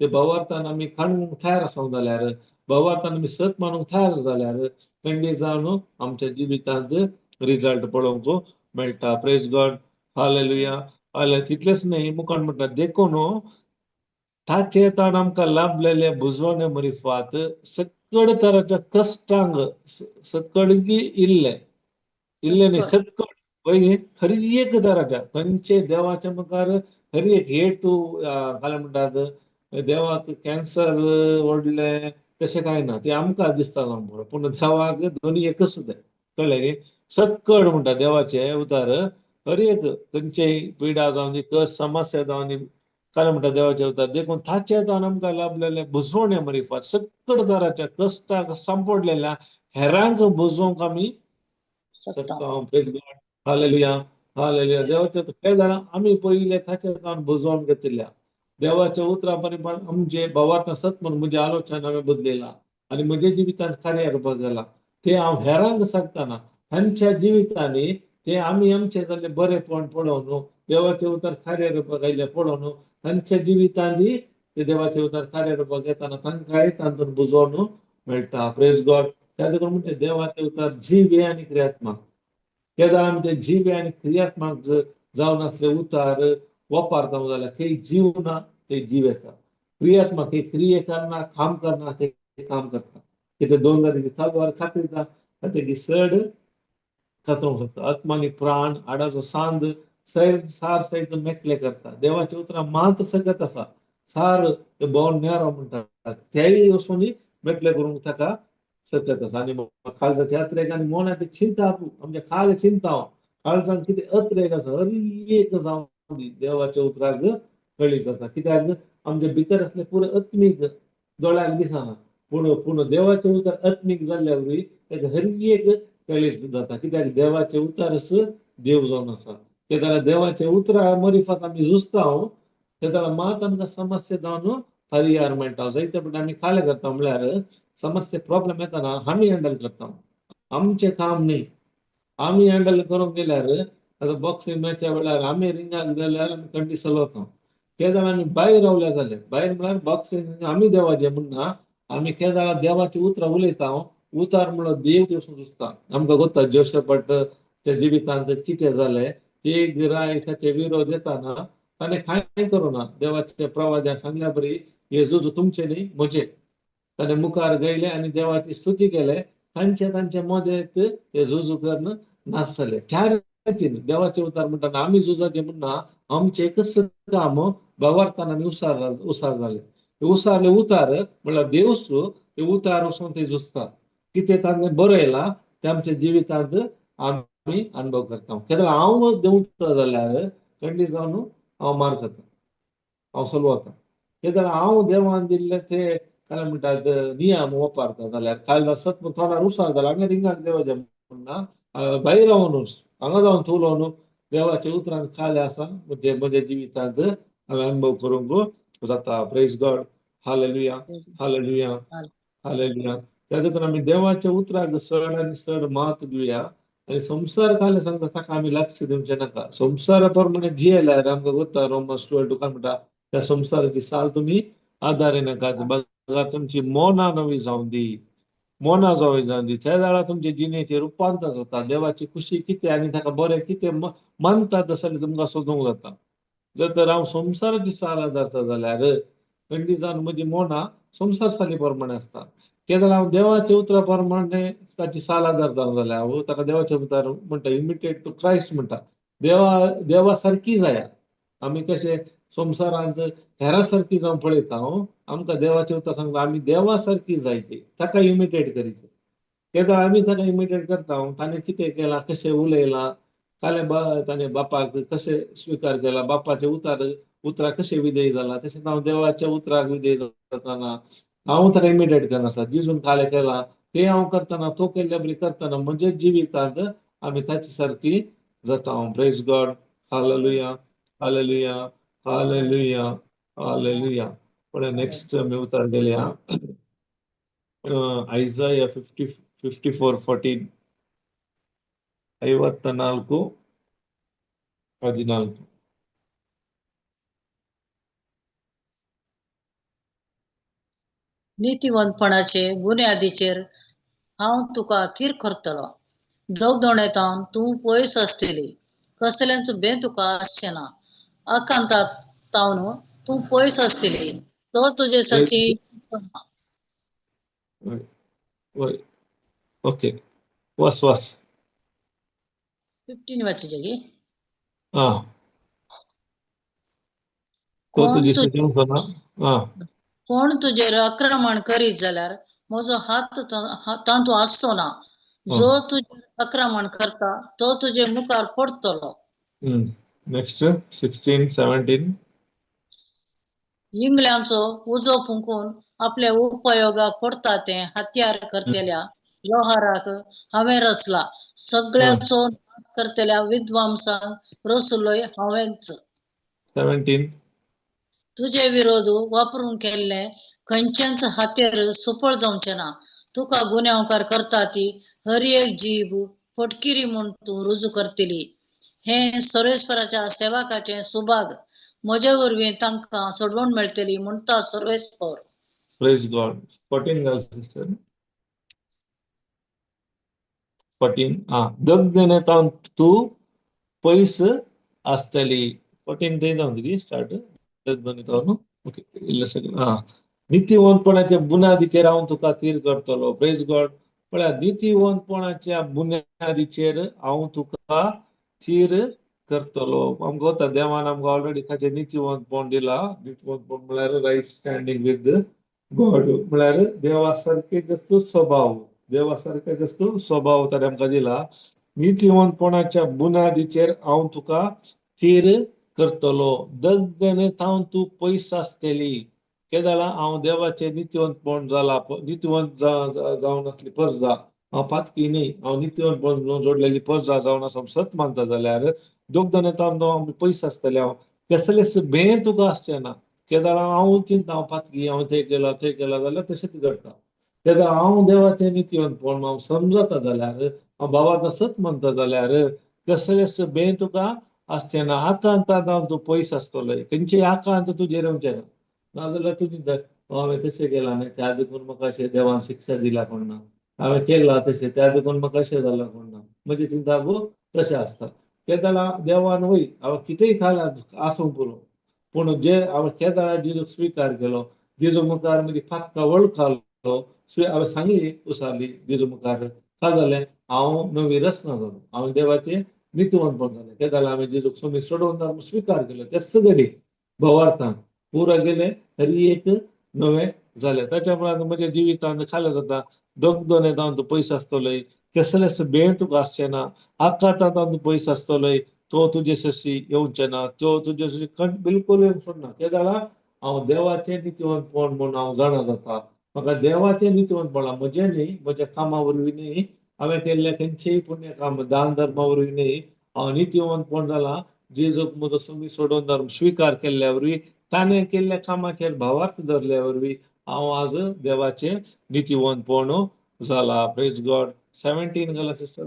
ते भावार्थान आमी काडूंक तयार आसा जाल्यार, भावार्थान आमी सत मानूंक तयार जाल्यार खंडीत जावन आमच्या जिवितांत रिजल्ट पळोवंक मेळटा. Praise God. Hallelujah. हालेलुया. तितलेंच न्ही, मुखार म्हणटा देखून ताचे ताण आमकां लाभलेले बुजवणे मरिफात सकड तराच्या कश्टांक सकडगी इल्ले इल्ले न्ही सकड पळय हर एक तराच्या खंयचे देवाच्या मुखार हर एक हे टू काय म्हणटात देवाक कॅन्सर व्हडलें तशें कांय ना, ते आमकां दिसता जावं, पूण देवाक दोनी एकच तें कळ्ळें न्ही. सक्कड म्हणटा देवाचे उतार हर एक खंयचेय पिडा जावं दी, कस समस्या जावं दी, काय म्हणटा देवाचे उतार देखून ताचे ताण आमकां लाभलेले बुजवणे मरिफात सक्कड तराच्या कश्टाक सांपडलेल्या हेरांक बुजोवंक आमी शकता. Praise God. Hallelujah. Hallelujah. देवाचे काय जाणा आमी पयले ताचे ताण बुजोवन घेतिल्ल्या देवाच्या उतरां परिमाण आमचे भावार्थ सत म्हणून म्हजे आलोचना हांवें बदलयला आनी म्हज्या जिवितांत कार्य करपाक गेला. ते हांव हेरांक सांगतना तांच्या जिवितांनी ते आमी आमचे जाल्ले बरेपण पळोवन देवाचे उतर कार्य रुपाक आयिल्लें पळोवन तांच्या जिवितांनी ते देवाचे उतर कार्य रुपाक येताना तांकांय तातूंत बुजोवन मेळटा. Praise God. त्या देखून म्हणजे देवाचे उतर जिवे आनी क्रियात्मक. केदां आमी ते जिवे आनी क्रियात्मक जावन आसले उतार वापरता जाल्यार थंय जीव ना, ते जीव येता. क्रियात्मक हे क्रिये करना, काम करना, ते काम करता. कितें दोन जाती तलवार खातरिता ताची सड खातरूंक शकता. आत्मा आनी प्राण हाडाचो सांद सार सयत मेकले करता. देवाची उतरां मात सकत आसा, सार बोन नेरो म्हणटात तेय वचून मेकले करूंक ताका सकत आसा. आनी काळजाचे अत्रेक आनी मनाची चिंता, आमच्या खाल चिंता, काळजान कितें अत्रेक आसा हर एक जावं दी देवाच्या उतराक कळीत जाता. कित्याक आमच्या भितर आसले पुरो आत्मीक दोळ्याक दिसना, पूण पूण देवाचें उतर आत्मीक जाल्ल्या वरवीं ताका हर एक कळीत जाता. कित्याक देवाचें उतरच देव जावन आसा. तेदळा देवाचे उतरां मरिफात आमी झुजता, तेदळा मात आमकां समस्या जावन परिहार मेळटा. जायते फावटी आमी खालें करता म्हळ्यार समस्या प्रॉब्लम येताना आमी हँडल करता, आमचें काम न्ही. आमी हँडल करूंक गेल्यार आतां बॉक्सिंग मॅचा वेळार आमी रिंगाक गेल्यार आमी कंडी चलवता. केदळा आमी भायर रावल्या जालें, भायर म्हळ्यार बॉक्सिंग आमी देवाचें म्हणना, आमी केदळा देवाची उतरां उलयता. उतार म्हणलो देव वचून दिसता. आमकां गोत्ता जोशपाच्या जिवितांत कितें जालें. ते गिराय ताचे विरोध येताना ताणें कांय करूं ना, देवाच्या प्रवाद्या सांगल्या बरी हे झूज तुमचें न्ही म्हजें. ताणें मुखार गयले आनी देवाची स्तुती केले. तांचे तांचे मदें ते झुजू करून नासतले. त्या रितीन देवाचे उतार म्हणटाना आमी झुजाचें म्हणना, आमचें एकच काम भावार्थान आमी उसार उसार जाले. उसारले उतार म्हणल्यार देवच ते उतार वचून ते झुजता. कितें ताणें बरयलां तें आमच्या जिवितांत आमी अनुभव करता. केन्ना हांव देंवता जाल्यार खंडीत जावन हांव मार खाता, हांव चलवता. केन्ना हांव देवान दिल्ले ते काय म्हणटात नियम वापरता जाल्यार काल सत थोडा उसार जाला हांगा रिंगाक देवाचें म्हणना, भायर रावन हांगा जावन थंय देवाच्या उतरान खाले आसा म्हजे म्हज्या जिवितांत हांवें अनुभव करूंक जाता. Praise God. Hallelujah, hallelujah, hallelujah. त्या देखून आमी देवाच्या उतराक चड आनी चड म्हत्व दिवया आनी संवसार खाले सांगता ताका आमी लक्ष दिवचें नाका. संवसारा प्रमाणे जियेल्यार आमकां गोत्ता रोमन्स 12 तुका म्हणटा, त्या संवसाराची साल तुमी आदारी नाकात, बघा तुमची मोना नवी जावं दी, मोना जावं जावं दी. त्या वेळार तुमचे जिणेचें रुपांतर जाता. देवाची खुशी कितें आनी ताका बरें कितें मानता तसलें तुमकां सोदूंक जाता. जर तर हांव संवसाराची साल आदारता जाल्यार खंडीत जावन म्हजी मोना संवसार साली प्रमाणे आसता. केन्ना हांव देवाच्या उतरा प्रमाणे ताची साल आदारता जाल्यार हांव ताका देवाच्या उतर म्हणटा, इमिटेट टू क्रायस्ट म्हणटा, देवा देवा सारकी जाया. आमी कशे संवसारांत हेरा सारकी जावन पळयता, हांव आमकां देवाचें उतर सांगता आमी देवा सारकी जायची, ताका इमिटेट करीचे. केन्ना आमी ताका इमिटेट करता, ताणें कितें केलां, कशें उलयलां, काले ताणें बापाक कशें स्विकार केला, बापाचे उतार उतराक कशें विधेय जाला, तशेंच हांव देवाच्या उतराक विधेय जाताना हांव ताका इमिटेट करनासता. जिजून कालें केलां तें हांव करतना, तो केल्ल्या बरी करतना म्हज्या जिवितांत आमी ताचे सारकी जाता. Praise God. Hallelujah, hallelujah, hallelujah, hallelujah. पण नेक्स्ट आमी उतार गेल्या Isaiah 54:14, 54:14. नीतिवंतपणाचे बुन्यादीचेर हांव तुका थीर करतलो. दगदोणेतावन तूं पयस आसतली, कसलेंच बें तुका आसचें ना. आकांतावन तूं पयस आसतली, तो तुजे सारकी. वय, ओके, वस वस. 15 वाचचे की? आं, तो कोण तुजी सजवंक ना. आं. कोण तुजेर आक्रमण करीत जाल्यार म्हजो हात तातूंत आसचो ना. जो तुजेर आक्रमण करता तो तुजे मुखार पडटलो. नेक्स्ट 16 17. इंगळ्यांचो उजो फुंकून आपल्या उपयोगाक पडटा तें हत्यार करतल्या लोहाराक हांवें रचला. सगळ्याचो नाश करतल्या विद्वांसांक रचलोय हांवेंच. 17. तुजे विरोध वापरून केल्लें खंयचेंच हातेर सुफळ जावचें ना. तुका गुन्यांवकार करता ती हर एक जीब फटकिरी म्हूण तूं रुजू करतली. हें सर्वेस्पराच्या सेवकाचें सुभाग, म्हजे वरवीं तांकां सोडवण मेळटली म्हणटा सर्वेस्पर. Praise God. 14 घाल सिस्टर, 14. आं, दग्धनेतावन तूं पयस आसतली. 14 थंय जावन ती स्टार्ट दग्धनेतावन. ओके, इल्लें सेकंड. आं, नितीवंतपणाच्या बुन्यादीचेर हांव तुका थीर करतलो. Praise God. पळया, नितीवंतपणाच्या बुन्यादीचेर हांव तुका थीर करतलो. आमकां वता देवान आमकां ऑलरेडी ताचें नितीवंतपण दिलां. नितीवंतपण म्हळ्यार रायट स्टँडींग विथ गॉड, म्हळ्यार देवा सारके जसो स्वभाव, देवा सारके जसो स्वभाव ताणें आमकां दिला. नितीवंतपणाच्या बुन्यादीचेर हांव तुका थीर करतलो. दग्धनेतावन तूं पयस आसतली. केदळा हांव देवाचें नितीवंतपण जाला, नितीवंत जावन आसली परजा. हांव पातकी न्ही, हांव नितीवंतपण जोडलेली परजा जावन आसा सत मानता जाल्यार दोगदान हांव पयस आसतलें. हांव कसलेच भें तुका आसचें ना. केदाळा हांव चिंता हांव पातकी, हांव तें केलां तें केलां जाल्यार तशेंच घडटा. तेन्ना हांव देवाचें नितीवंतपण हांव समजता जाल्यार, हांव भावाक सत मानता जाल्यार कसलेच भें तुका आसचें ना. आकांतांत हांव तूं पयस आसतलो, खंयचेय आकांत तुजेर येवचें ना. नाजाल्यार तुजी हांवें तशें केलां न्ही, त्या देखून म्हाका अशें देवान शिक्षा दिल्या कोण ना, हांवें केलां तशें त्या देखून म्हाका अशें जालां कोण ना. म्हजें चिंता गो तशें आसता. केदाळा देवान वय हांवें कितेंय खालां आसूं पुरो, पूण जे हांवें केदाळा जेजूक स्विकार केलो, जेजू मुखार म्हजी पातकां वळखालो, हांवें सांगली उसारली जेजू मुखार, काय जालें हांव नवी रचना जालो, हांव देवाचें नितीवंतपण जालें. तेदाळा हांवें जेजूक सोमी सोडोवन स्विकार केलो, तेच घडी भवार्थान पुरा गेले हरी एक नवें जालें. ताच्या मुळान म्हज्या जिवितांत खालें जाता दगदोन येता तूं पयस आसतलोय, कसलेच बें तुका आसचें ना, आकांतांत तूं पयस आसतलोय, तो तुजे सशी येवचें ना, तो तुजे सशी बिलकूल येवंक सोडना. तेदाळा हांव देवाचें नितीवंतपण म्हूण हांव जाणा जाता. म्हाका देवाचें नितीवंतपण म्हजें न्ही, म्हज्या कामा वरवीं न्ही, हांवें केल्लें खंयचेय पुण्य काम दान धर्मा वरवीं न्ही, हांव नितीवंतपण जालां जेजूक म्हजो समी सोडोवन धर्म स्विकार केल्ल्या वरवीं, ताणें केल्ल्या कामाचेर भावार्थ धरल्या वरवीं हांव आज देवाचें नितीवंतपण जाला. Praise God. 17 गेला सिस्टर.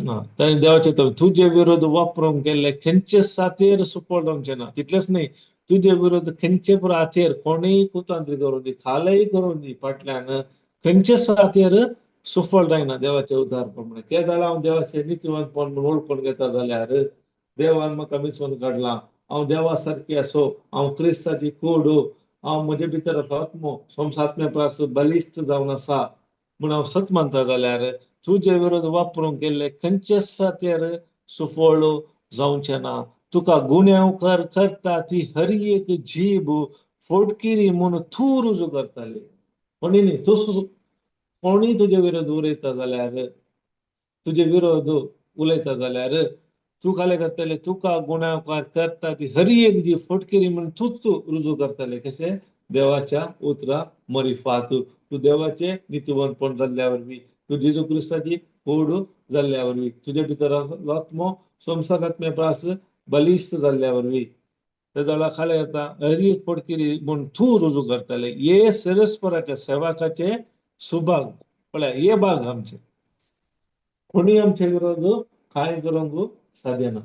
ताणें देवाचें तुजे विरोध वापरूंक केल्ले खंयचे सातेर सुफळ जावचें ना. तितलेंच न्ही, तुजे विरोध खंयचे हाचेर कोणूय कुतांत्री करूं दी, खालय करूं दी, फाटल्यान खंयचे सातेर सुफळ जायना देवाचे उदार प्रमाणे. ते जाल्यार हांव देवाचें नितीवंतपण म्हूण वळखून घेता जाल्यार देवान म्हाका विंचून काडला, हांव देवा सारकी आसो, हांव क्रिस्ताची कूड, हांव म्हजे भितर आत्मो संवसात्म्या प्रास बलिश्ट जावन आसा म्हूण हांव सत मानता जाल्यार तुजे विरोध वापरूंक केल्ले खंयचेच सातेर सुफळ जावचें ना. तुका गुन्यांवकार करता ती हर एक जीब फोटकिरी म्हूण तूं रुजू करताली. कोणी न्ही, तूं कोणूय तुजे विरोध उलयता जाल्यार, तुजे विरोध उलयता जाल्यार तूं खालें करतले, तुका गुन्यांवकार करता ती हर एक जी फोटकिरी म्हूण तूंच रुजू करतले. कशें? देवाच्या उतरा मरिफात. तूं देवाचें नितीवंतपण जाल्ल्या वरवीं, तूं जेजू क्रिस्ताची कूड जाल्ल्या वरवीं, तुजे भितर आत्मो संवसारात्म्या प्रास बलिश्ट जाल्ल्या वरवीं ते दळा खाले येता हर एक फोटकिरी म्हूण तूं रुजू करतले. हे सरस्पराच्या सेवकाचे सुभाग पळय, हे भाग आमचे कोणूय आमचे विरोध कांय करूंक सादेना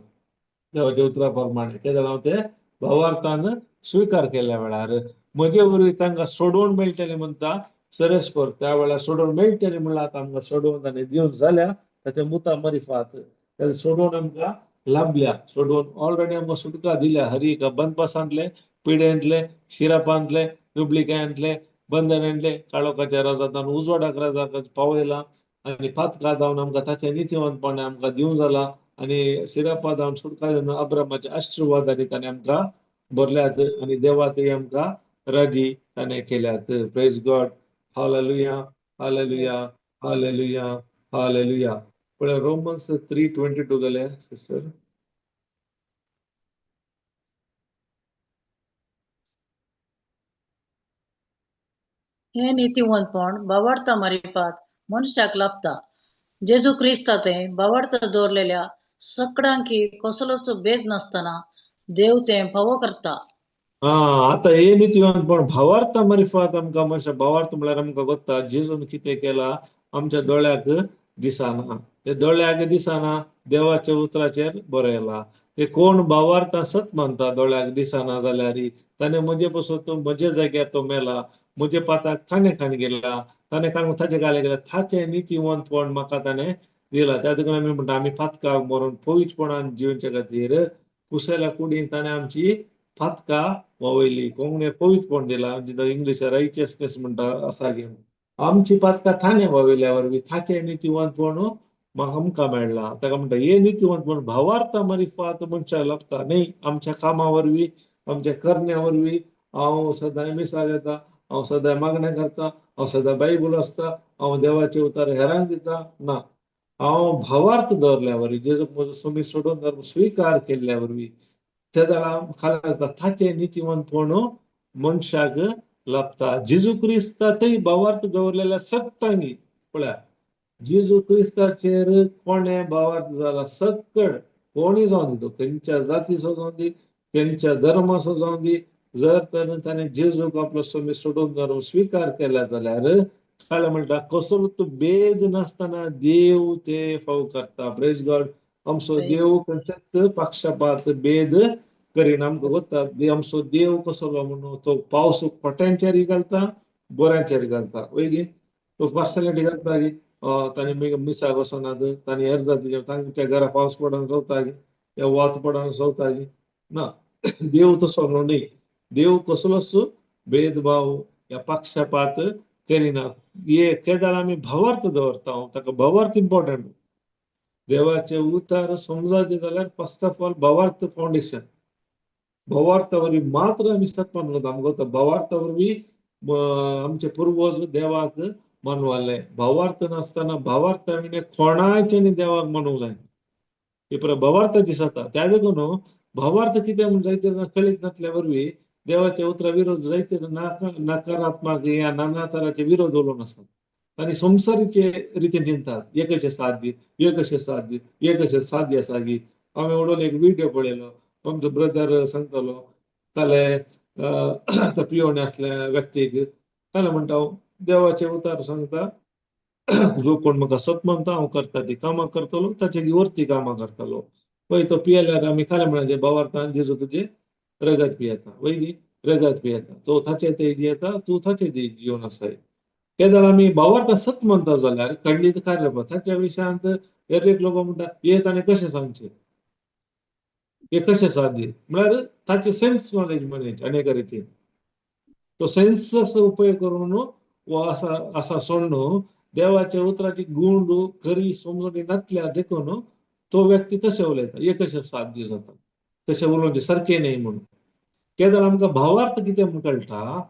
देवाच्या उतरा प्रमाणे. ते जाल्यार हांव ते भावार्थान स्विकार केल्या वेळार म्हजे वरवीं तांकां सोडोवन मेळटलें म्हणटा सरस्पर. त्या वेळार सोडोवन मेळटलें म्हणल्यार आतां आमकां सोडोवन ताणें दिवन जाल्या ताच्या मुता मरिफात ताणें सोडोवन आमकां लाभल्या, सोडोवन ऑलरेडी आमकां सुटका दिल्या. हर एका बंदपासांतले, पिडेंतले, शिरापांतले, दुबलिकायांतले, बंधनांतले, काळोखाच्या राजांत उजवाडाक राजाक पावयला आनी पातका जावन आमकां ताचें नितीवंतपण आमकां दिवन जाला आनी शिरापा जावन सुटका जावन अब्रामाच्या आशिर्वादांनी ताणें आमकां भरल्यात आनी देवातय आमकां राजी ताणें केल्यात. Praise God. Hallelujah, hallelujah, hallelujah, hallelujah. पळय रोमन्स 3:22 गेले सिस्टर. हें नितीवंतपण भावार्था मारिफात मनशाक लाभता. जेजू क्रिस्ता तें भावार्थ दवरलेल्या सगळ्यांकी कसलोच भेद नासतना देव तें फावो करता. आतां हे नितीवंतपण भावार्था मारिफात आमकां मनशां भावार्थ म्हळ्यार आमकां गोत्ता जेजून कितें केलां आमच्या दोळ्याक दिसना, ते दोळ्याक दिसना देवाच्या उतराचेर बरयलां. ते कोण भावार्था सत मानता दोळ्याक दिसना जाल्यार ताणें म्हजे पसून म्हज्या जाग्यार तो मेला, म्हजे पाताक ताणें खाण गेला, ताणें खाण ताचे घाले गेला, ताचें नितीवंतपण म्हाका ताणें दिलां. त्या देखून आमी म्हणटा आमी पातकाक मरून पवित्रपणान जिवच्या खातीर कुसेल्या कुडीन ताणें आमची पातकां वावयली, कोंकणीक पवित्रपण दिलां, जितून इंग्लीश रायचियसनेस म्हणटा आसा घेवन आमची पातकां ताणें वावयल्या वरवीं ताचें नितीवंतपण म्हाका आमकां मेळ्ळां. ताका म्हणटा हे नितीवंतपण भावार्था मारिफात मनशाक लाभता न्ही, आमच्या कामा वरवीं, आमच्या करण्या वरवीं. हांव सदांय मिसाक येता, हांव सदांय मागणें करता, हांव सदां बायबल वाचता, हांव देवाचे उतार हेरांक दिता ना. हांव भावार्थ दवरल्या वरवीं जेजूक म्हजो सोमी सोडून धर्म स्विकार केल्ल्या वरवीं ते जाणा खाला ताचें नितीवंतपण मनशाक लाभता. जेजू क्रिस्तातय भावार्थ दवरलेल्या सत्तांनी पळया, जेजू क्रिस्ताचेर कोणे भावार्थ जाला सकड कोणी जावन दी, तो खंयच्या जातीचो जावन दी, खंयच्या धर्माचो जावन दी, जर तर ताणें जेजूक आपलो स्वामी सोडून धरून स्विकार केला जाल्यार काल म्हणटा कसलोच भेद नासतना देव ते फाव करता. Praise God. आमचो देव खंयच्याच पक्षपात भेद करीना. आमकां गोता आमचो देव कसलो म्हणून, तो पावस खोट्यांचेर घालता, बोऱ्यांचेर घालता, वय गे? तो पार्सलिटी घालता गी, तांणी मिसाक वचनात, तांणी हेर जातीचे तांच्या घरा पावस पडोन चवता गी, या वात पडोन चवता गी? ना, देव तसो न्हय. देव कसलोच भेदभाव या पक्षपात करिना. हे केदाळ आमी भावार्थ दवरता, ताका भावार्थ इम्पॉर्टंट. देवाचे उतार समजायचे जाल्यार फर्स्ट ऑफ ऑल भावार्थ फावंडेशन. भावार्था वरवीं मात्र आमी सत मानूं. आमकां गोता भावार्था वरवीं आमचे पुर्वज देवाक मानवाले. भावार्थ नासतना, भावार्थ विणे कोणाच्यानी देवाक मानूंक जायना. ही पुराय भावार्थ दिसता. त्या देखून भावार्थ कितें म्हूण जायते जाण कळीत नासल्या वरवीं देवाच्या उतरा विरोध जायते नकारात्मक या नाना तराचे विरोध उलोवन आसात आनी संवसारीचे रितीन चिंतात, हे कशें साध्य, हे कशें साध्य, हे कशें साध्य आसा गी? हांवें उडोवलो एक विडियो पळयलो, आमचो ब्रदर सांगतालो, ताले पियोणे आसल्या व्यक्तीक ताले म्हणटा, देवाचे उतार सांगता, जो कोण म्हाका सत मानता, हांव करता ती कामां करतलो, ताचे वरती कामां करतलो. पळय, तो पियेल्यार आमी खालें म्हणचे भावार्थान जेजू तुजें रगत पियेता, वय गी? रगत पियेता, तो ताचे ते जियेता, तूं ताचे ते जिवन आसाय. केदळ आमी भावार्थ सत मानता जाल्यार खंडीत कार्य ताच्या विशयांत एक लोक म्हणटा, हे ताणें कशें सांगचें, हे कशें साध्य? म्हळ्यार ताचे सेन्स नॉलेज मनीस अनेक रितीन तो सेन्सचो उपयोग करून वो आसा आसा सोडून देवाच्या उतराची गुंड खरी समजणी नासल्या देखून तो व्यक्ती तशें उलयता, हे कशें साध्य जाता, तशें उलोवचें सारकें न्हय म्हणून. केदळ आमकां भावार्थ कितें म्हूण कळटा,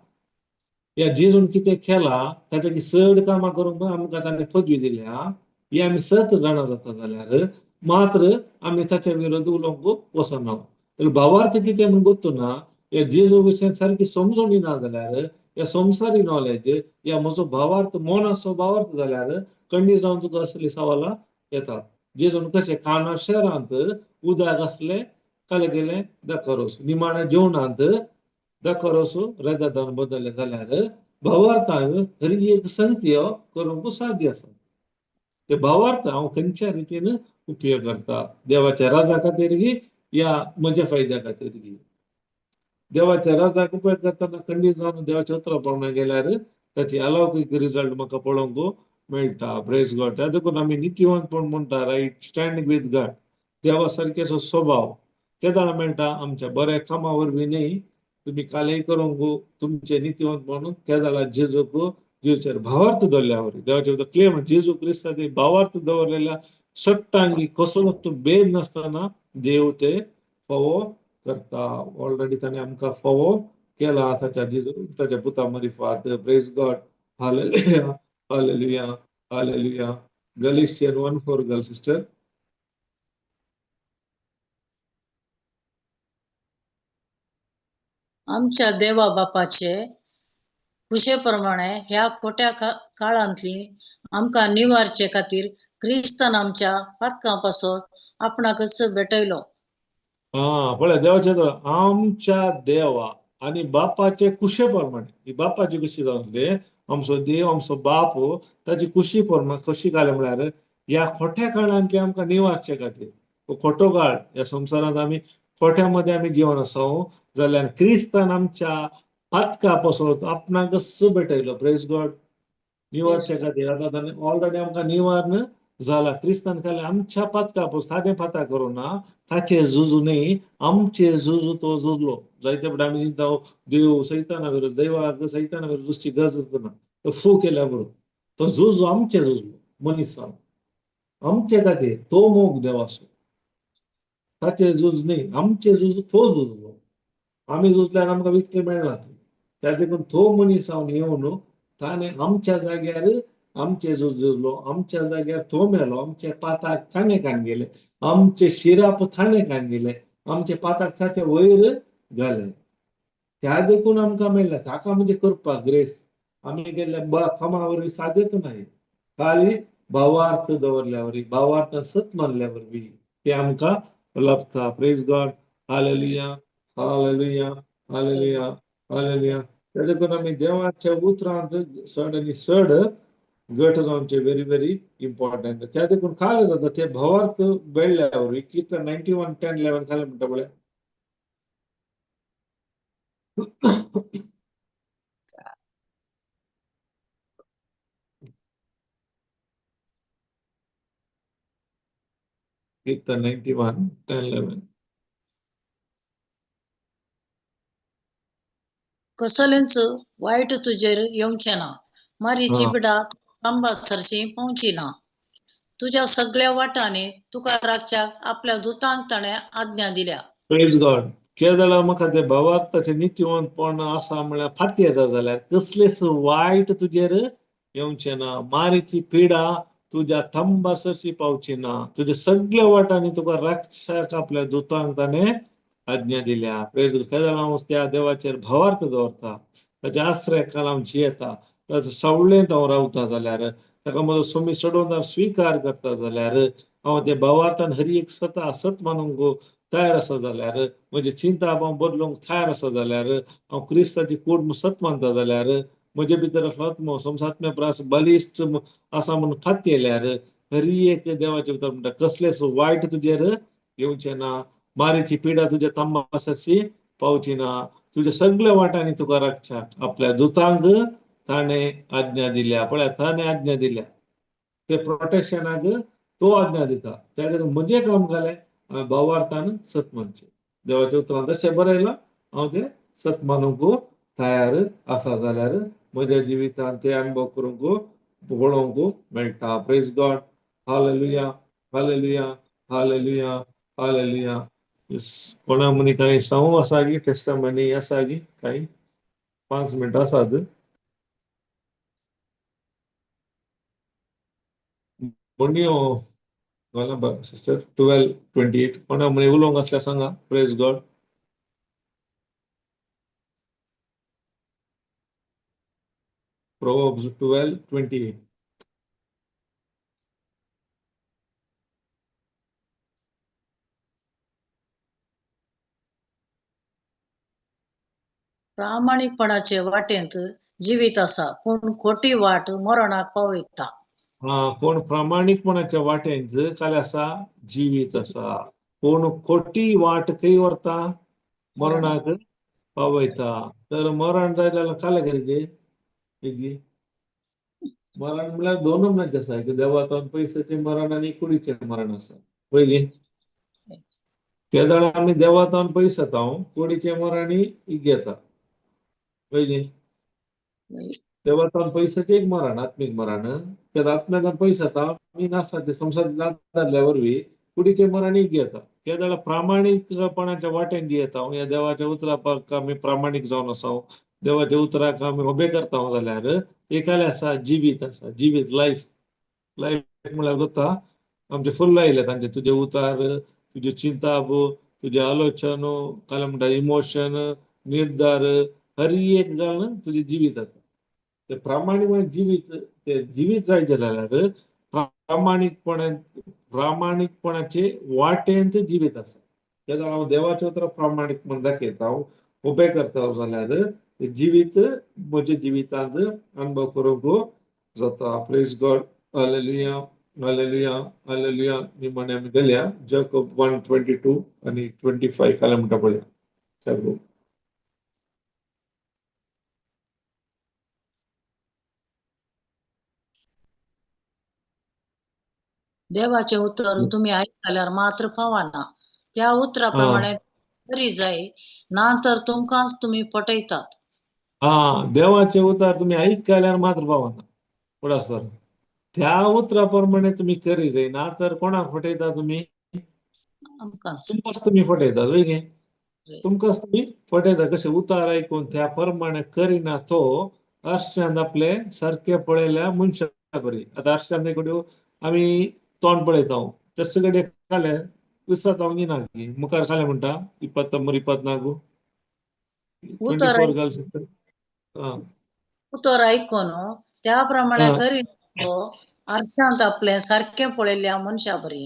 या जेजून कितें केलां ताच्या की चड कामां करूंक आमकां ताणें पदवी दिल्या, ही आमी सत जाणा जाता जाल्यार मात्र आमी ताच्या विरोध उलोवंक वचना. तर भावार्थ कितें म्हूण गोत्तू ना, या जेजू विशयान सारकी समजणी ना जाल्यार, या संवसारी नॉलेज या म्हजो भावार्थ मनाचो भावार्थ जाल्यार खंडीत जावन तुका असली सवालां येतात. जेजून कशें काना शहरांत उदक आसलें, काले गेलें दाखरोस, निमाण्या जेवणांत दाखरोस रगतान बदललें जाल्यार भावार्थान हर एक संगती करूंक साध्य आसा. ते भावार्थ हांव खंयच्या रितीन उपयोग करता, देवाच्या राजा खातीर गी या म्हज्या फायद्या खातीर गी? देवाच्या राजाक उपयोग करतना खंडीत जावन देवाच्या उतरा प्रमाणे गेल्यार ताची अलौकीक रिजल्ट म्हाका पळोवंक मेळटा. Praise God. त्या देखून आमी नितीवंतपण म्हणटा, रायट स्टँडींग विथ गॉड. देवा सारकेचो स्वभाव केदाळ मेळटा? आमच्या बऱ्या कामा वरवीं न्हय. तुमी कालय करूंक तुमचे नितीवंतपण केदाळा जेजूक जेजूचेर भावार्थ दवरल्या वरवीं. देवाचे क्लियर, जेजू क्रिस्ताचे भावार्थ दवरलेल्या सट्टांगी कसलो तो भेद नासतना देव ते फावो करता. ऑलरेडी ताणें आमकां फावो केला ताच्या जेजू ताच्या पुता मारिफात. Praise God. Hallelujah, hallelujah, hallelujah. Galatian 1:4 girl sister. आमच्या देवा बापाचे खुशे प्रमाणे ह्या खोट्या काळांतली आमकां निवारचे खातीर क्रिस्तान आमच्या पातकां पासत आपणाकच भेटयलो. हा, पळय, देवाचे आमच्या देवा आनी बापाचे कुशे प्रमाणे. ही बापाची कुशी जावन आमचो देव, आमचो बाप, ताची कुशी प्रमाण कशी घाले म्हळ्यार ह्या खोट्या काळांतली आमकां निवारचे खातीर. हो खोटो काळ, ह्या संवसारांत आमी खोट्या मदें आमी जिवन आसा जाल्यार क्रिस्तान आमच्या पातका पासत आपणाकच भेटयलो. Praise God. निवारचे खातीर आतां ताणें ऑलरेडी आमकां निवारण जाला. क्रिस्तान खाली आमच्या पातका पासत, ताणें पातां करूं ना, ताचे झुजू न्हय, आमचे झुजू तो झुजलो. जायते फावटी आमी चिंता, देव सैताना विरोध, दैवाक सैताना विरोध झुजची गरज ना, तो फू केल्या बरोबर. तो झुजो आमचे झुजलो मनीस जावन आमचे खातीर. तो मोग देवाचो, ताचे झूज न्हय, आमचे झूज तो झुजलो. आमी झुजल्यार आमकां विक्टरी मेळना ती. त्या देखून तो मनीस जावन येवन ताणें आमच्या जाग्यार आमचे झूज झुजलो. आमच्या जाग्यार तो मेलो. आमचे पाताक ताणें काडून गेले, आमचे शिराप ताणें काडून गेले, आमचे पाताक ताचे वयर घाले. त्या देखून आमकां मेळ्ळा. ताका म्हणजे करपाक ग्रेस आमी गेल्ल्या कामा वरवीं साध्यत नाही, खाली भावार्थ दवरल्या वरवीं, भावार्थ सत मानल्या वरवीं ते आमकां लाभता. Praise God. Hallelujah, hallelujah, hallelujah, hallelujah. त्या देखून आमी देवाच्या उतरांत चड आनी चड घट जावचें व्हेरी व्हेरी इम्पॉर्टंट. त्या देखून काल जाता ते भावार्थ मेळ्ळ्या वरवीं. किर्तन 91 10 11 खाली म्हणटा पळय. कीर्तन 91 10 11. कसलेंच वायट तुजेर येवचें ना, मारीची पिडा खांबा सरशी पावची ना. तुज्या सगळ्या वाटांनी तुका राखच्या आपल्या दुतांक ताणें आज्ञा दिल्या. Praise God. केदळा म्हाका ते भावार्थाचें नितीवंतपण आसा म्हळ्यार फाती येता जाल्यार कसलेच वायट तुजेर येवचें ना, मारीची पिडा तुज्या थंबा सरशी पावची ना, तुज्या सगळ्या वाटांनी तुका राक्षाक आपल्या दुतांक ताणें आज्ञा दिल्या. प्रेज गॉड. केदळा हांव त्या देवाचेर भावार्थ दवरता, ताच्या आश्रयाखाल हांव जियेता, ताच्या सावळेंत हांव रावता जाल्यार, ताका म्हजो स्वामी चडोवन स्विकार करता जाल्यार, हांव ते भावार्थान हरी एक सता सत मानूंक तयार आसा जाल्यार, म्हजी चिंता हांव बदलूंक तयार आसा जाल्यार, हांव क्रिस्ताची कूड सत मानता जाल्यार, म्हजे भितर आत्मो संसात्म्य प्रास बलिश्ट आसा म्हणून फातयल्यार, हरी एक देवाचे भितर म्हणटा कसलेच वायट तुजेर येवचें ना, मारीची पिडा तुज्या तांबासाची पावची ना, तुज्या सगळ्या वाटांनी तुका राखच्या आपल्या दुतांक ताणें आज्ञा दिल्या. पळया, ताणें आज्ञा दिल्या, ते प्रोटेक्शनाक तो आज्ञा दिता. त्या खातीर म्हजें काम घालें हांवें भावार्थान सत मानचें. देवाच्या उतरान तशें बरयलां, हांव तें सत मानूंक तयार आसा जाल्यार म्हज्या जिवितांत ते अनुभव करूंक पळोवंक मेळटा. Praise God. Hallelujah, hallelujah, hallelujah, hallelujah. कोणा मनी कांय सांगू आसा गी, टेस्टमनी आसा गी? कांय 5 मिनटां आसात. म्हणयो सिस्टर 12:28. कोणा मनी उलोवंक आसल्यार सांगा. Praise God. Proverbs 12:28. प्रामाणीकपणाचे वाटेंत जिवीत आसा, पूण खोटी वाट मरणाक पावयता. हा, कोण प्रामाणीकपणाच्या वाटेंत काल आसा जिवीत आसा, कोण खोटी वाट खंय व्हरता? मरणाक पावयता. तर मरण जाय जाल्यार काल गरजे मरण म्हळ्यार दोन नमुन्याचे आसा, एक देवातून पयशाचें मरण आनी कुडीचें मरण आसा. पयलीं केदळा आमी देवातून पयस जाता, कुडीचें मरण घेता. पयलीं देवातून पयशाचें एक मरण, आत्मीक मरण. तेन्ना आत्म्यान पयस जाता आमी नासा ते संवसार जाल्ल्या वरवीं कुडीचें मरण घेता. केदळा प्रामाणीकपणाच्या वाटेन जियेता, ह्या देवाच्या उतराक आमी प्रामाणीक जावन आसा, देवाच्या उतराक आमी उबे करता जाल्यार एकाले आसा जिवीत आसा. जिवीत लायफ, लायफ म्हळ्यार जाता आमचे फुल्ल आयले तांचे, तुजे उतार, तुजे चिंताप, तुजें आलोचन, काल म्हणटा इमोशन, निर्धार, हर एक गजाल तुजें जिवीत जाता. ते प्रामाणीक जिवीत, ते जिवीत जायचें जाल्यार प्रामाणीकपणान, प्रामाणीकपणाचे वाटेंत जिवीत आसा. तेन्ना हांव देवाच्या उतराक प्रामाणीकपण दाखयता, उबे करता जाल्यार जिवीत म्हज्या जिवितांत अनुभव करूंक जाता. Praise God. Hallelujah, hallelujah, hallelujah. निमाणे आमी गेल्या जॅकब 1:22 आनी 25 काल म्हणटा पळया. जॅकब देवाचें उतर तुमी आयकल्यार मात्र पावना, त्या उतरा प्रमाणे तरी जाय, ना तर तुमकांच तुमी फटयतात. हा, देवाचे उतर तुमी आयकल्यार मात्र पावना. फुडें सर त्या उतरा प्रमाणे तुमी करी जाय, ना तर कोणाक फटयता तुमी? तुमकांच तुमी फटयता. न्हय, तुमकांच तुमी फटयता. कशें उतार आयकून त्या प्रमाणे करिना तो आरशांत आपले सारके पळयल्या मनशा बरी. आतां आरशांत कडेन आमी तोंड पळयता, तशे कडेन खाले विसरता ना की मुखार खाले म्हणटा इपात मर इपात नागू. ट्वेंटी उतर फोर घाल सिस्टर. आं उतर आयकून त्या प्रमाणे आं करी तो आरशांत आपलें सारकें पळयल्ल्या मनशा बरी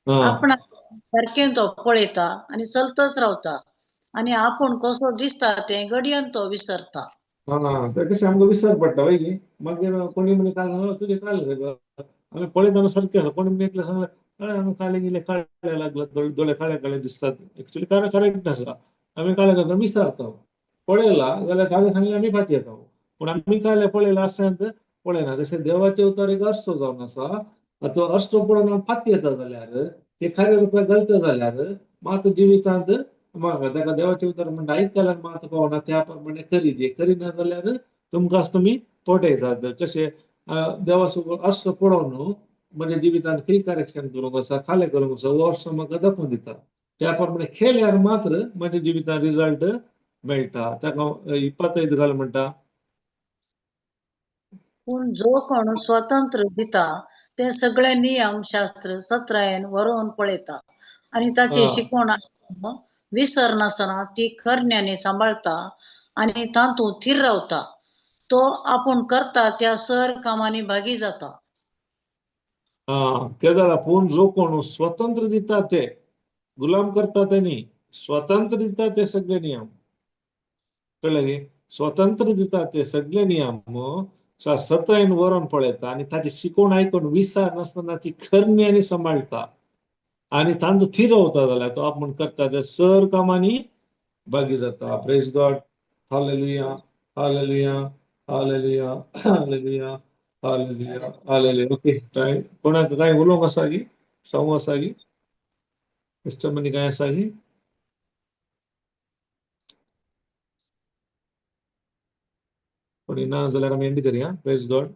आं आपणाक सारकें तो पळयता आनी चलतच रावता आनी आपूण कसो दिसता तें घडयेन तो विसरता. आं, तें कशें आमकां विसर पडटा वय न्ही. मागीर कोणी म्हणे काल तुजें काल रे गो. आमी पळयतना सारकें आसा. कोणी म्हणे एकलें सांगलें, हय आमी काले गेले काळे लागला, दोळे दोळे काळे काळे दिसतात. एक्चुली कारण करेक्ट आसा. आमी काले करता विसरता. पळयला जाल्यार ताणें सांगलें आमी फाटी येता. पूण आमी काले पळयला आरशांत पळयना. तशें देवाचें उतर एक आरसो जावन आसा. तो आरसो पळोवन हांव फाटी येता जाल्यार ते खऱ्या रुपाक घालता जाल्यार मात जिवितांत म्हाका ताका देवाचें उतर म्हणटा आयकल्यार मात पावना, त्या प्रमाणे करी दी. करिना जाल्यार तुमकां तुमी फटयतात. कशें देवाचो आरसो पळोवन न्हू म्हज्या जिवितांत खंय करेक्शन करूंक आसा, खालें करूंक आसा, हो आरसो म्हाका दाखोवन दिता. त्या प्रमाणे केल्यार मात्र म्हज्या जिवितांत रिजल्ट मेळटा. ताका इपातयत घाल म्हणटा. पूण जो कोण स्वतंत्र दिता ते सगळे नियम शास्त्र सत्रायेन वरोवन पळयता आनी ताची शिकवण विसरनासतना ती करण्यांनी सांबाळता आनी तातूंत थीर रावता, तो आपूण करता त्या सर कामांनी भागी जाता. केदाळा पूण जो कोण स्वतंत्र दिता ते गुलाम करता ते न्ही, स्वतंत्र दिता ते सगळे नियम. कळ्ळें न्ही? स्वतंत्र दिता ते सगळे नियम सत्रायेन वरोवन पळयता आनी ताची शिकवण आयकून विसर नासतना ती करणी आनी सांबाळटा आनी तांचो थीर रावता जाल्यार तो आपूण करता त्या सर कामांनी भागी जाता. Praise God. Hallelujah, hallelujah, hallelujah, hallelujah, hallelujah, hallelujah. Okay, काय कोणाक काय उलोवंक आसा की सांगू आसा की मिस्टर काय आसा की? कोणी ना जाल्यार आमी एंड करया. Praise God.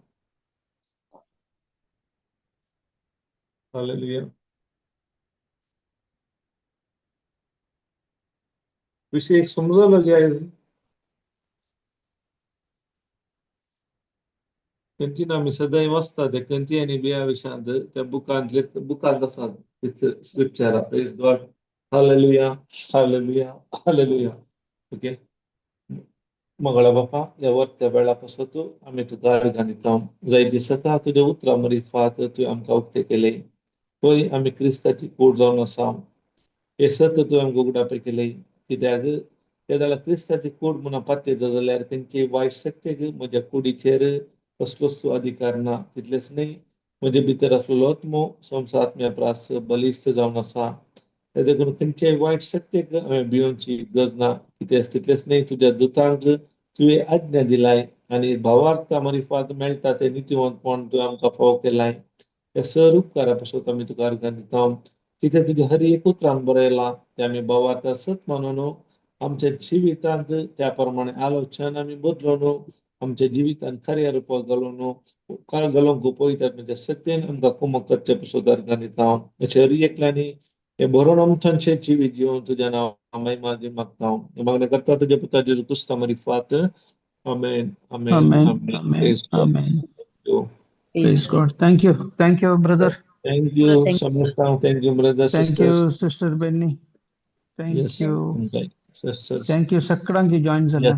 Hallelujah. विषय एक समजलो की आयज कंटिन्यू आमी सदांय वाचता ते कंती आनी बिया विशयांत त्या बुकांतले बुकांत आसात तितले स्क्रिप्चरां. Praise God. Hallelujah, hallelujah, hallelujah. Okay, Mangala बापा, ह्या वर्त्या वेळा पासत आमी तुका अर्घां दिता. जायती सता तुज्या उतरां मरिफात तुवें आमकां उक्तें केलें. पळय आमी क्रिस्ताची कूड जावन आसा. हें सत तुवें आमकां उगडापें केलें. कित्याक त्या जाल्यार क्रिस्ताची कूड म्हणून पातयता जाल्यार खंयची वायट शक्तीक म्हज्या कुडीचेर कसलोच अधिकार ना. तितलेंच न्हय, म्हजे भितर आसलेलो आत्मो संवसार प्रास बलिश्ट जावन आसा. देखून खंयच्याय वायट शक्तीक हांवें भियोवची गरज ना. कितें तितलेंच न्हय, तुज्या दुतांक तुवें आज्ञा दिलाय आनी भावार्था मरिफात मेळटा तें नितीवंतपण तुवें आमकां फावो केलाय. त्या सर उपकारा पासत आमी तुका अर्घां दिता. कितें तुज्या हर एक उतरान बरयलां तें आमी भावार्था सत मानून आमच्या जिवितांत त्या प्रमाणे आलोचन आमी बदलून आमच्या जिवितांत खऱ्या रुपाक घालून काळ घालूंक पळयतात म्हणजे सत्यान आमकां कुमक करचे पासत अर्घां दिता. अशें हर एकल्यांनी हे भरून आमचे जिवीत जिवन तुज्या नांव महिमा दी मागता. हे मागणें करता तुज्या पुता जेजू क्रिस्ता मरिफात. आमेन, आमेन, Amen. Amen. Amen. Praise God. Amen. Praise God. Thank you. Thank you, brother. Thank you, Thank Samastha. Thank you, brothers, Thank sisters. you, Sister Benny. Thank Yes. you. Sisters. Thank you, सगळ्यांक join झाला.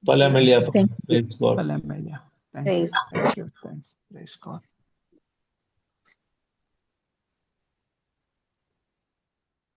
फाल्यां मेळया. Thank you. Praise God. फाल्यां मेळया. Thank you. Praise. Thank you. Thank you. Praise God.